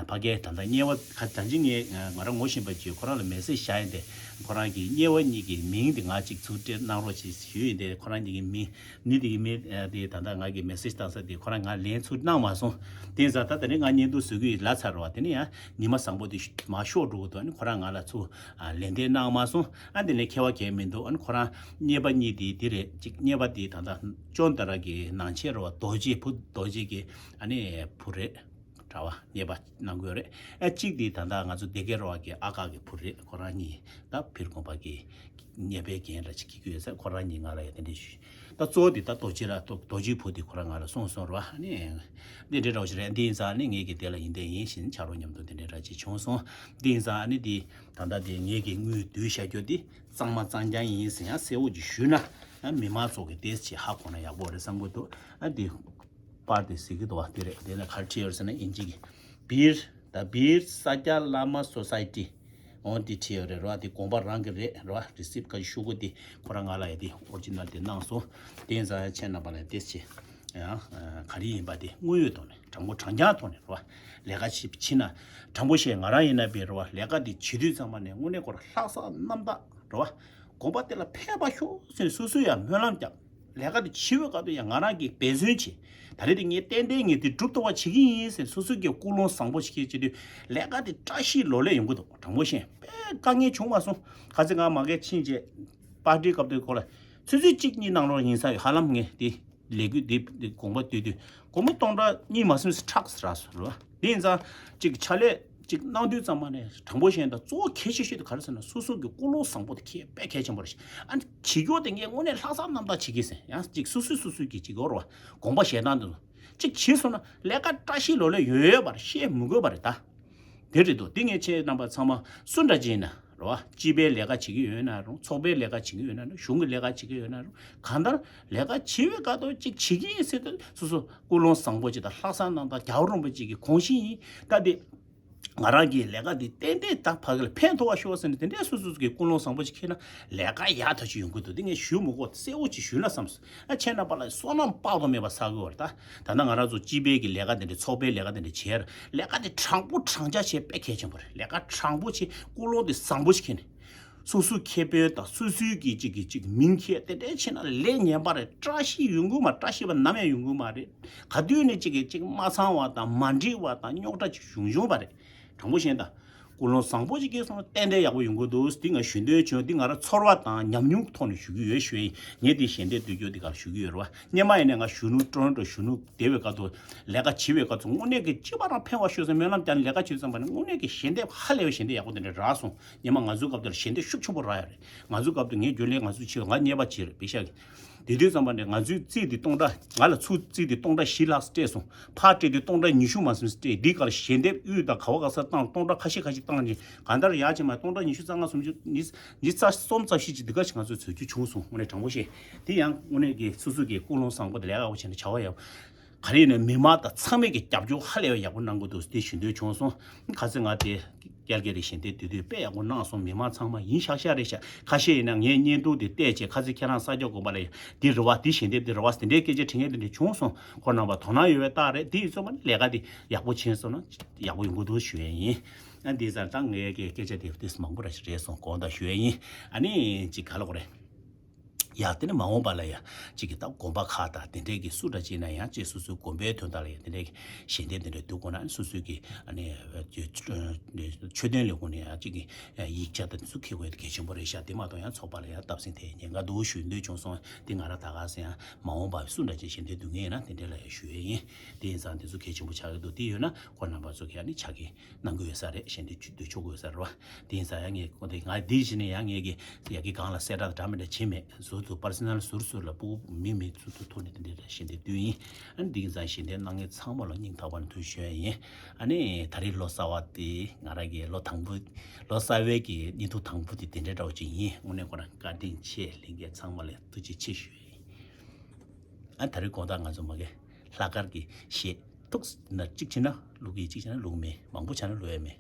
ཕ་གིའི་ད་ལྟ་དམྱལ་བ་ཁ་ད་ཅི་ངས་ང་རང་ངོ་ཤེས་པ་ཅིག་ཁོ་རང་ལ་མེ་སེ་ཇི་བཞག་ཡིན་ཏེ། ཁོ་རང་གི་དམྱལ་བ་གཉིས་ཀྱི་མིང་དེ་ང་གཅིག་ཚུར་སྤྲད་གནང་རོགས་ཞེས་ཞུས་ཡིན་ཏེ། ཁོ་རང་གཉིས་ཀྱི་མིང་ནི་དེ་གི་མི་དེ་ད་ལྟ་ང་གི་མེ་སེ་ཇི་བཏང་ས་དེ་ཁོ་རང་ང་ལན་ཚུར་གནང་མ་སོང་། དེ་ཡིན་ཙང་ད་ད་ནི་ང་བརྙན་ཐུང་བཟོ་གི་ལ་ཚར་བ་དེ་ནི་ཡང་ཉི་མ་བཟང་པོ་དེ་མར་ཤོར་འགྲོ་གི་འདུག་ཨ་ནི་ཁོ་རང་ང་ལ་ཚུར་ལན་འདེབས་གནང་མ་སོང་། ཨ་དེ་ནས་ཁྱད་པར་གང་མི་འདུག་ཨ་ནི་ཁོ་རང་དམྱལ་བ་གཉིས་དེ་དེ་རེད། གཅིག་དམྱལ་བ་དེ་ད་ལྟ་ཅོན་ཏ་ར་གི་ནང་ཆེན་རེད་བ། རྡོ་རྗེ་བུ་རྡོ་རྗེ་གི་ཨ་ནི་བུ་རེད། གྲྭ་བ་ཉེས་པ་གནང་དགོས་རེད། ཨ་གཅིག་དེ་ད་ལྟ་ང་ཚོ་སྡེ་དགེ་རོ་བ་གི་ཨ་ཁ་གི་བུ་རེད། ཁོ་རང་གཉིས་ད་པིར་དགོན་པ་གི་ཉེས་པའི་འགན་ར་ཅིག་འཁྱེར་གྱི་ཡོད་ས། ཁོ་རང་གཉིས་ང་ལ་ཡ་དེ་འདྲ་ཞུས། ད་གཙོ་བོ་དེ་ད་རྡོ་རྗེ་ར་རྡོ་རྡོ་རྗེ་བུ་དེ་ཁོ་རང་ང་ལ་གསུངས་སོང་ར་བ། ཨ་ནི་འདི་འདྲ་རོགས་ཞིག་རེད། འདི་ཡིན་ཙང་ནི་ངེད་ཀྱི་དེ་ལ་ཡིན་དེ་ཡིན་བཞིན་ཆ་རོགས་མཉམ་དུ་དེ་འདྲ་ར་ཅིག་བྱུང་སོང་། འདི་ཡིན་ཙང་ཨ་ནི་འདི་ད་ལྟ་དེ་ངེད་ཀྱི་དངུལ་བསྡུས་བཞག་རྒྱུ་དེ་གཙང་མ་གཙང་རྐྱང་ཡིན་ཟེར་ཡང་གསལ་བོ་ཅིག་ཞུས་ན། ཨ་མི་མང་ཚོ་གི་དེ་ཅིག་ཧ་གོ་ན་ཡག་པོ་རེད་བསམ་གྱི་འདུག་ཨ་འདི་པར་དེ་གཟིགས་ཀྱི་འདུག་བ། དེ་རེད། དེ་ནས་ག་རེ་བྲིས་ཡོད་ཟེར་ན་དབྱིན་ཇི་གི་བིར་ད་བིར་ས་ཀྱ་བླ་མ་སོ་སའི་ཊི་འོ་འདི་བྲིས་ཡོད་རེད་རོ། དེ་དགོན་པ་རང་གི་རེད་རོ། རི་སིབ་ག་ཤོག་གུ་དེ་ཁོ་རང་ང་ལ་ཡ་དེ་ཨོ་རི་ཇི་ནལ་དེ་གནང་སོང་། དེ་ཡིན་ཙང་ཡ་ཁྱེད་རྣམ་པ་ལ་དེ་ཆེ་ཡང་ག་རེ་ཡིན་པ་དེ་དངོས་ཡོད་ཐོག་ནས་དྲང་པོ་དྲང་རྐྱང་ཐོག་ནས་རོ། ལས་ཀ་བྱེད་ཕྱིན་ན་དྲང་པོ་བཤད། ང་རང་ཡིན་ན་བི་རོ་བ་ལས་ཀ་དེ་བྱེད་དུས་ཙམ་པ་ནས་དངོས་གནས་ཁོ་རང་ལྷག་བསམ་རྣམ་དག་རོ་བ། དགོན་པ་དེ་ལ་ཕན་པ་ཤོག་ཟེར་སོ་སོས་ཡང་སྨོན་ལམ་བརྒྱབ། ལས་ཀ་དེ་བྱེད་པའི་སྐབས་དུ་ཡང་ང་རང་གིས་འབད་བརྩོན་བྱེད། ད་རེས་དེ་ངས་ཏན་ཏན་ངས་དེ་སྒྲུབ་ཐུབ་པ་བྱེད་ཀྱི་ཡིན་ཟེར་སོ་སོ་གི་ཀུན་སློང་བཟང་པོ་ཞིག་བྱེད་དུས་ལས་ཀ་དེ་བཀྲ་ཤིས་ལོ་ལེགས་ཡོང་གི་འདུག་དྲང་པོ་བཤད། དཔེ་དཀའ་ངལ་བྱུང་མ་སོང་། ཁ་ཚིག་ང་མ་གས་ཕྱིན་རྗེས་པར་ཊི་སྐབས་དུ་ཁོ་ལ་ཆུ་ཚོད་གཅིག་གཉིས་གནང་རོགས་ཡིན་ས་ཡོད། ཧ་ལམ་ངས་དེ་ལས་འགུལ་དེ་དེ་དགོངས་པ་བསྡུས་དུས་སྒོར་མོ་སྟོང་ཕྲག་གཉིས་མ་སོང་ས་ཁྲག་ཟེར་ར་སོང་ར། དེ་ཡིན་ཙང་ཅིག་ཕྱག་ལས་ཅིག་གནང་དུས་ཙམ་པ་ནས་དྲང་པོ་བཤད་ན་ད་གཙོ་བོ་གལ་ཆེ་ཤོས་དེ་ག་རེ་ཟེར་ན་སོ་སོ་གི་ཀུན་སློང་བཟང་པོ་དེ་གལ་དཔེ་གལ་ཆེན་པོ་རེད། ཨ་ནི་བྱེད་རྒྱུ་དེ་ངས་དངོས་གནས་ལྷག་བསམ་རྣམ་དག་བྱེད་ཀྱི་ཟེར་ཡང་ཅིག་སོ་སོས་སོ་སོ་གི་ཅིག་ཡོད་རེད་བ། དགོངས་པ་བཞེས་སྟངས་དེ་ཚོ་ཅིག་བྱས་སོང་ན་ལས་ཀ་བཀྲ་ཤིས་ལོ་ལེགས་ཡོད་ཡོད་པར་བཤད་མི་དགོས་པ་རེད་ད། དེ་རེད་འདུག་དེ་ངས་ཁྱེད་རྣམ་པ་ཚང་མ་སུ་འདྲ་ཅིག་ཡིན་ན་རེད་བ། སྤྱི་པའི་ལས་ཀ་བྱེད་ཀྱི་ཡོད་ན་རུང་། ཚོགས་པའི་ལས་ཀ་བྱེད་ཀྱི་ཡོད་ན་རུང་། གཞུང་གི་ལས་ཀ་བྱེད་ཀྱི་ཡོད་ན་རུང་། གང་ལྟར་ལས་ཀ་བྱེད་པའི་སྐབས་དུ་ཅིག་བྱེད་ཀྱི་ཡིན་ཟེར་དུས་སོ་སོ་ཀུན་སློང་བཟང་པོ་ཅིག་དང་ལྷག་བསམ་རྣམ་དག་རྒྱལ་བ་རིན་པོ་ཆེ་གི་དགོངས་གཞི་ཡིན། ད་དེ་ང་རང་གིས་ལས་ཀ་འདི་ཏན་ཏན་ད་ཕ་གི་ལ་ཕན་ཐོགས་པ་ཤོག་ཟེར་ནས་དེ་འདྲའི་སོ་སོ་སོ་གི་ཀུན་སློང་བཟང་པོ་ཅིག་འཁྱེར་ན་ལས་ཀ་ཡག་ཐག་ཆོད་ཡོང་གི་འདུག་དེ་ངས་ཞུ་མི་དགོས། གསལ་བོ་ཅིག་ཞུས་ན་བསམ་སོང་། ཨ་ཁྱེད་རྣམ་པ་ལ་བསོད་ནམས་དཔག་ཏུ་མེད་པ་བསགས་དགོས་པ་རེད་ད། ད་ལྟ་ང་རང་ཚོ་སྤྱི་པའི་གི་ལས་ཀ་དེ་འདྲ་ཚོགས་པའི་ལས་ཀ་དེ་འདྲ་བྱས་ལས་ཀ་དེ་དྲང་པོ་དྲང་བཞག་བྱས་དཔེ་གལ་ཆེན་པོ་རེད། ལས་ཀ་དྲང་པོ་བྱས་ཀུན་སློང་དེ་བཟང་པོ་ཞིག་འཁྱེར་ནས། སོ་སོའི་ཁེ་ཕན་དང་སོ་སོའི་གི་ཅིག་གི་ཅིག་མིང་འཁྱེར་དེ་འདྲའི་བྱས་ན་ལས་ངན་པ་རེད། བཀྲ་ཤིས་ཡོང་གི་མ་རེད། བཀྲ་ཤིས་པ་ནམ་ཡང་ཡོང་གི་མ་རེད། ག་དུས་ནས་ཅིག་གི་ཅིག་མ་ཚང་བ་དང་མ་འགྲིག་པ་དང་རྙོག་དྲ་ཅིག་བྱུང་བྱུང་བ་རེད། དྲང་པོ་བཤད་ན་ད་ཀུན་སློང་བཟང་པོ་ཅིག་སྐྱེས་སོང་ན་ཏན་ཏན་ཡག་པོ་ཡོང་གི་འདུག་འདི་ང་ཞུ་འདོད་བྱུང་། འདི་ང་རང་ཚོར་བ་དང་ཉམས་མྱོང་གི་ཐོག་ནས་ཞུ་གི་ཡོད་ཞུ་ཡིན། ངས་འདི་ཞལ་འདེབས་བསྡུ་རྒྱུ་འདི་གར་ཞུ་གི་ཡོད་རེད་བ། སྔོན་མ་ཡིན་ནས་ང་གཞོན་ནུ་ཊོ་རོན་ཊོ་གཞོན་ནུ་སྡེ་བའི་སྐབས་དུ་ལས་ཀ་བྱེད་པའི་སྐབས་སུ་དངོས་གནས་ཀྱི་སྤྱི་པ་རང་ཕན་པ་ཤོད་ཟེར་སྨོན་ལམ་བརྒྱབ་ནས་ལས་ཀ་བྱེད་ཙམ་པ་ནས་དངོས་གནས་ཀྱི་ཞལ་འདེབས་ཧ་ལས་པའི་ཞལ་འདེབས་ཡག་པོ་དེ་འདྲ་རག་སོང་། སྔོན་མ་ང་ཚོའི་སྐབས་དེར་ཞལ་འདེབས་ཤུགས་ཆེན་པོ་རག་ཡོད་རེད། ང་ཚོའི་སྐབས་དེ་ངའི་རྒྱུན་ལས་ང་ཚོའི་ཕྱི་ལ་ང་གཉེར་པ་བྱས་རེད་པེ་ཤག་གི། དེ་དུས་ཙམ་པ་ནས་ང་ཚོའི་རྩིས་དེ་སྟོང་ཕྲག་ང་ལ་ཚུར་རྩིས་དེ་སྟོང་ཕྲག་བཞི་ལྷག་སྤྲད་སོང་། ཕར་སྤྲད་དུས་སྟོང་ཕྲག་ཉི་ཤུ་མ་ཟིན་སྤྲད། འདི་ག་ལ་ཞལ་འདེབས་དབུས་དང་ག་བ་ག་ས་བཏང་སྟོང་ཕྲག་ཁ་ཤས་ཁ་ཤས་བཏང་རྗེས་གང་ལྟར་ཡག་ཅིག་མ་སྟོང་ཕྲག་ཉི་ཤུ་རྩ་ལྔ་སུམ་ཅུ་ཉི་ཉི་རྩ་གསུམ་རྩ་བཞི་ཅིག་འདི་ག་ཞིག་ང་ཚོས་འཛོལ་རྒྱུ་བྱུང་སོང་། དངོས་གནས་དྲང་པོ་བཤད། དེ་ཡང་དངོས་གནས་ཀྱི་སོ་སོ་གི་ཀུན་སློང་བཟང་པོ་དེ་ལས་ཀ་བྱས་ནས་བྱ་བ་ཡག་ག་རེ་ཡིན་ན་མི་མང་དང་ཚང་མས་ཀྱི་རྒྱབ་སྐྱོར་ཧ་ལས་པ་ཡག་པོ་གནང་གི་འདུག་དེ་ཞུ་འདོད་བྱུང་སོང་། ཁ་སང་ང་དེ་ཀལ་ཀ་རི་ཞལ་འདེབས་བསྡུ་དུས་དཔེ་ཡག་པོ་གནང་སོང་། མི་མང་ཚང་མ་ཡིན་ཤག་ཤག་རེད་ཤག་ཁ་ཤས་ཡིན་ན་ངའི་བརྙན་ཐུང་དེ་བལྟས་བྱས་ཁ་སང་ཁྱེད་རང་ས་སྐྱ་དགོན་པ་ལ་ཡ་འདི་རེད་བ། འདི་ཞལ་འདེབས་འདི་རེད་བ་དེ་འདྲའི་སྐད་ཆ་དྲི་མཁན་དེ་འདྲ་བྱུང་སོང་། ཁོ་རྣམ་པ་དོ་སྣང་ཡོད་པའི་རྟགས་རེད། དེ་ཡིན་ཙང་མ་ལས་ཀ་དེ་ཡག་པོ་བྱས་སོང་ན་ཡག་པོ་ཡོང་གི་འདུག་ཞུ་ཡས་ཡིན། ཨ་འདི་ཙང་ད་ངའི་སྐད་ཆ་དེ་དེ་མང་པོ་ར་ཞིག་རེད་སོང་། དགོངས་དག་ཞུ་ཡས་ཡིན། ཨ་ནི་ཅིག་ག་ལ་གོ་རེད། ཡ་དེ་ནི་མ་འོངས་པ་ལ་ཡ་གཅིག་གི་ད་དགོན་པ་ཁག་དང་དེ་འདྲས་ཀྱི་སུ་འདྲ་ཅིག་ན་ཡང་ཅིག་སོ་སོའི་དགོན་པའི་དོན་དག་ལ་ཡ་དེ་འདྲས་ཀྱི་ཞལ་འདེབས་དེ་འདྲས་བསྡུ་དགོས་ན་སོ་སོའི་གི་ཨ་ནི་མཆོད་རྟེན་ལས་ཁུངས་ནས་ཡང་གཅིག་གི་ཡིག་ཆ་དང་དེ་ཚོ་འཁྱེར་དགོས་དེ་གལ་ཆེན་པོ་རེད་ཤག་དེ་མ་གཏོགས་ཡང་ཚོགས་པ་ལ་ཡང་སྟབས་སེང་ཐེ་ཉེན་ཁ་འདུག་ཞུ་འདོད་བྱུང་སོང་། དེ་ང་རང་ད་ག་སེ་ཡང་མ་འོངས་པ་སུ་འདྲ་ཅིག་ཞལ་འདེབས་བསྡུ་ངེས་ཡིན་ན་དེ་འདྲས་ལ་ཡ་ཞུ་ཡས་ཡིན། དེ་ཡིན་ཙང་དེ་ཚོ་གལ་ཆེན་པོ་ཆགས་ཀྱི་འདུག་དེ་ཡོད་ན་ཁོ་རྣམ་པ་ཚོ་གི་ཨ་ནི་ཆ་གི་གནང་གི་ཡོད་ས་རེད། ཞལ་འདེབས་བསྡུ་ཆོག་གི་ཡོད་ས་རེད་བ། དེ་ཡིན་ཙང་ཡང་ངས་ཁོ་དེ་ང་དེ་བཞིན་ནས་ཡང་ངས་ཀྱི་ཡ་གི་གང་ལ་གསལ་བསྒྲགས་འདྲ་མི་འདྲ་བྱེད་མེད། ཟུར་དུ་པར་སོ་ནལ་ཟུར་ཟུར་ལ་སྤུ་གུ་མི་མི་ཚུ་ཚུ་ཐོག་ནས་དེ་འདྲའི་ཞལ་འདེབས་བསྡུས་ཡིན། ཨ་ནི་དེ་ཡིན་ཙང་ཞལ་འདེབས་གནང་མཁན་ཚང་མ་ལ་སྙིང་ཐག་པ་ནས་ཐུགས་རྗེ་ཆེ་ཞུ་ཡ་ཡིན། ཨ་ནི་ད་རེས་ལོ་གསར་བ་དེ་ང་རང་གི་ལོ་དང་པོ་ལོ་གསར་བའི་གི་བརྙན་ཐུང་དང་པོ་དེ་དེ་འདྲའི་འདྲ་བོ་ཅིག་ཡིན། དངོས་གནས་ཁོ་རང་བཀའ་དྲིན་ཆེ། ལྷན་རྒྱས་ཚང་མ་ལ་ཐུགས་རྗེ་ཆེ་ཞུ་ཡ་ཡིན། ཨ་ད་རེས་དགོང་དག་ང་ཚོ་མ་གི་ལྷག་དཀར་གྱི་གཞས་ཐུགས་ན་གཅིག་བྱས་ན་ལུག་གི་གཅིག་བྱས་ན་ལུག་མེད། མང་པོ་བྱས་ན་ལུག་ཡ་མེད།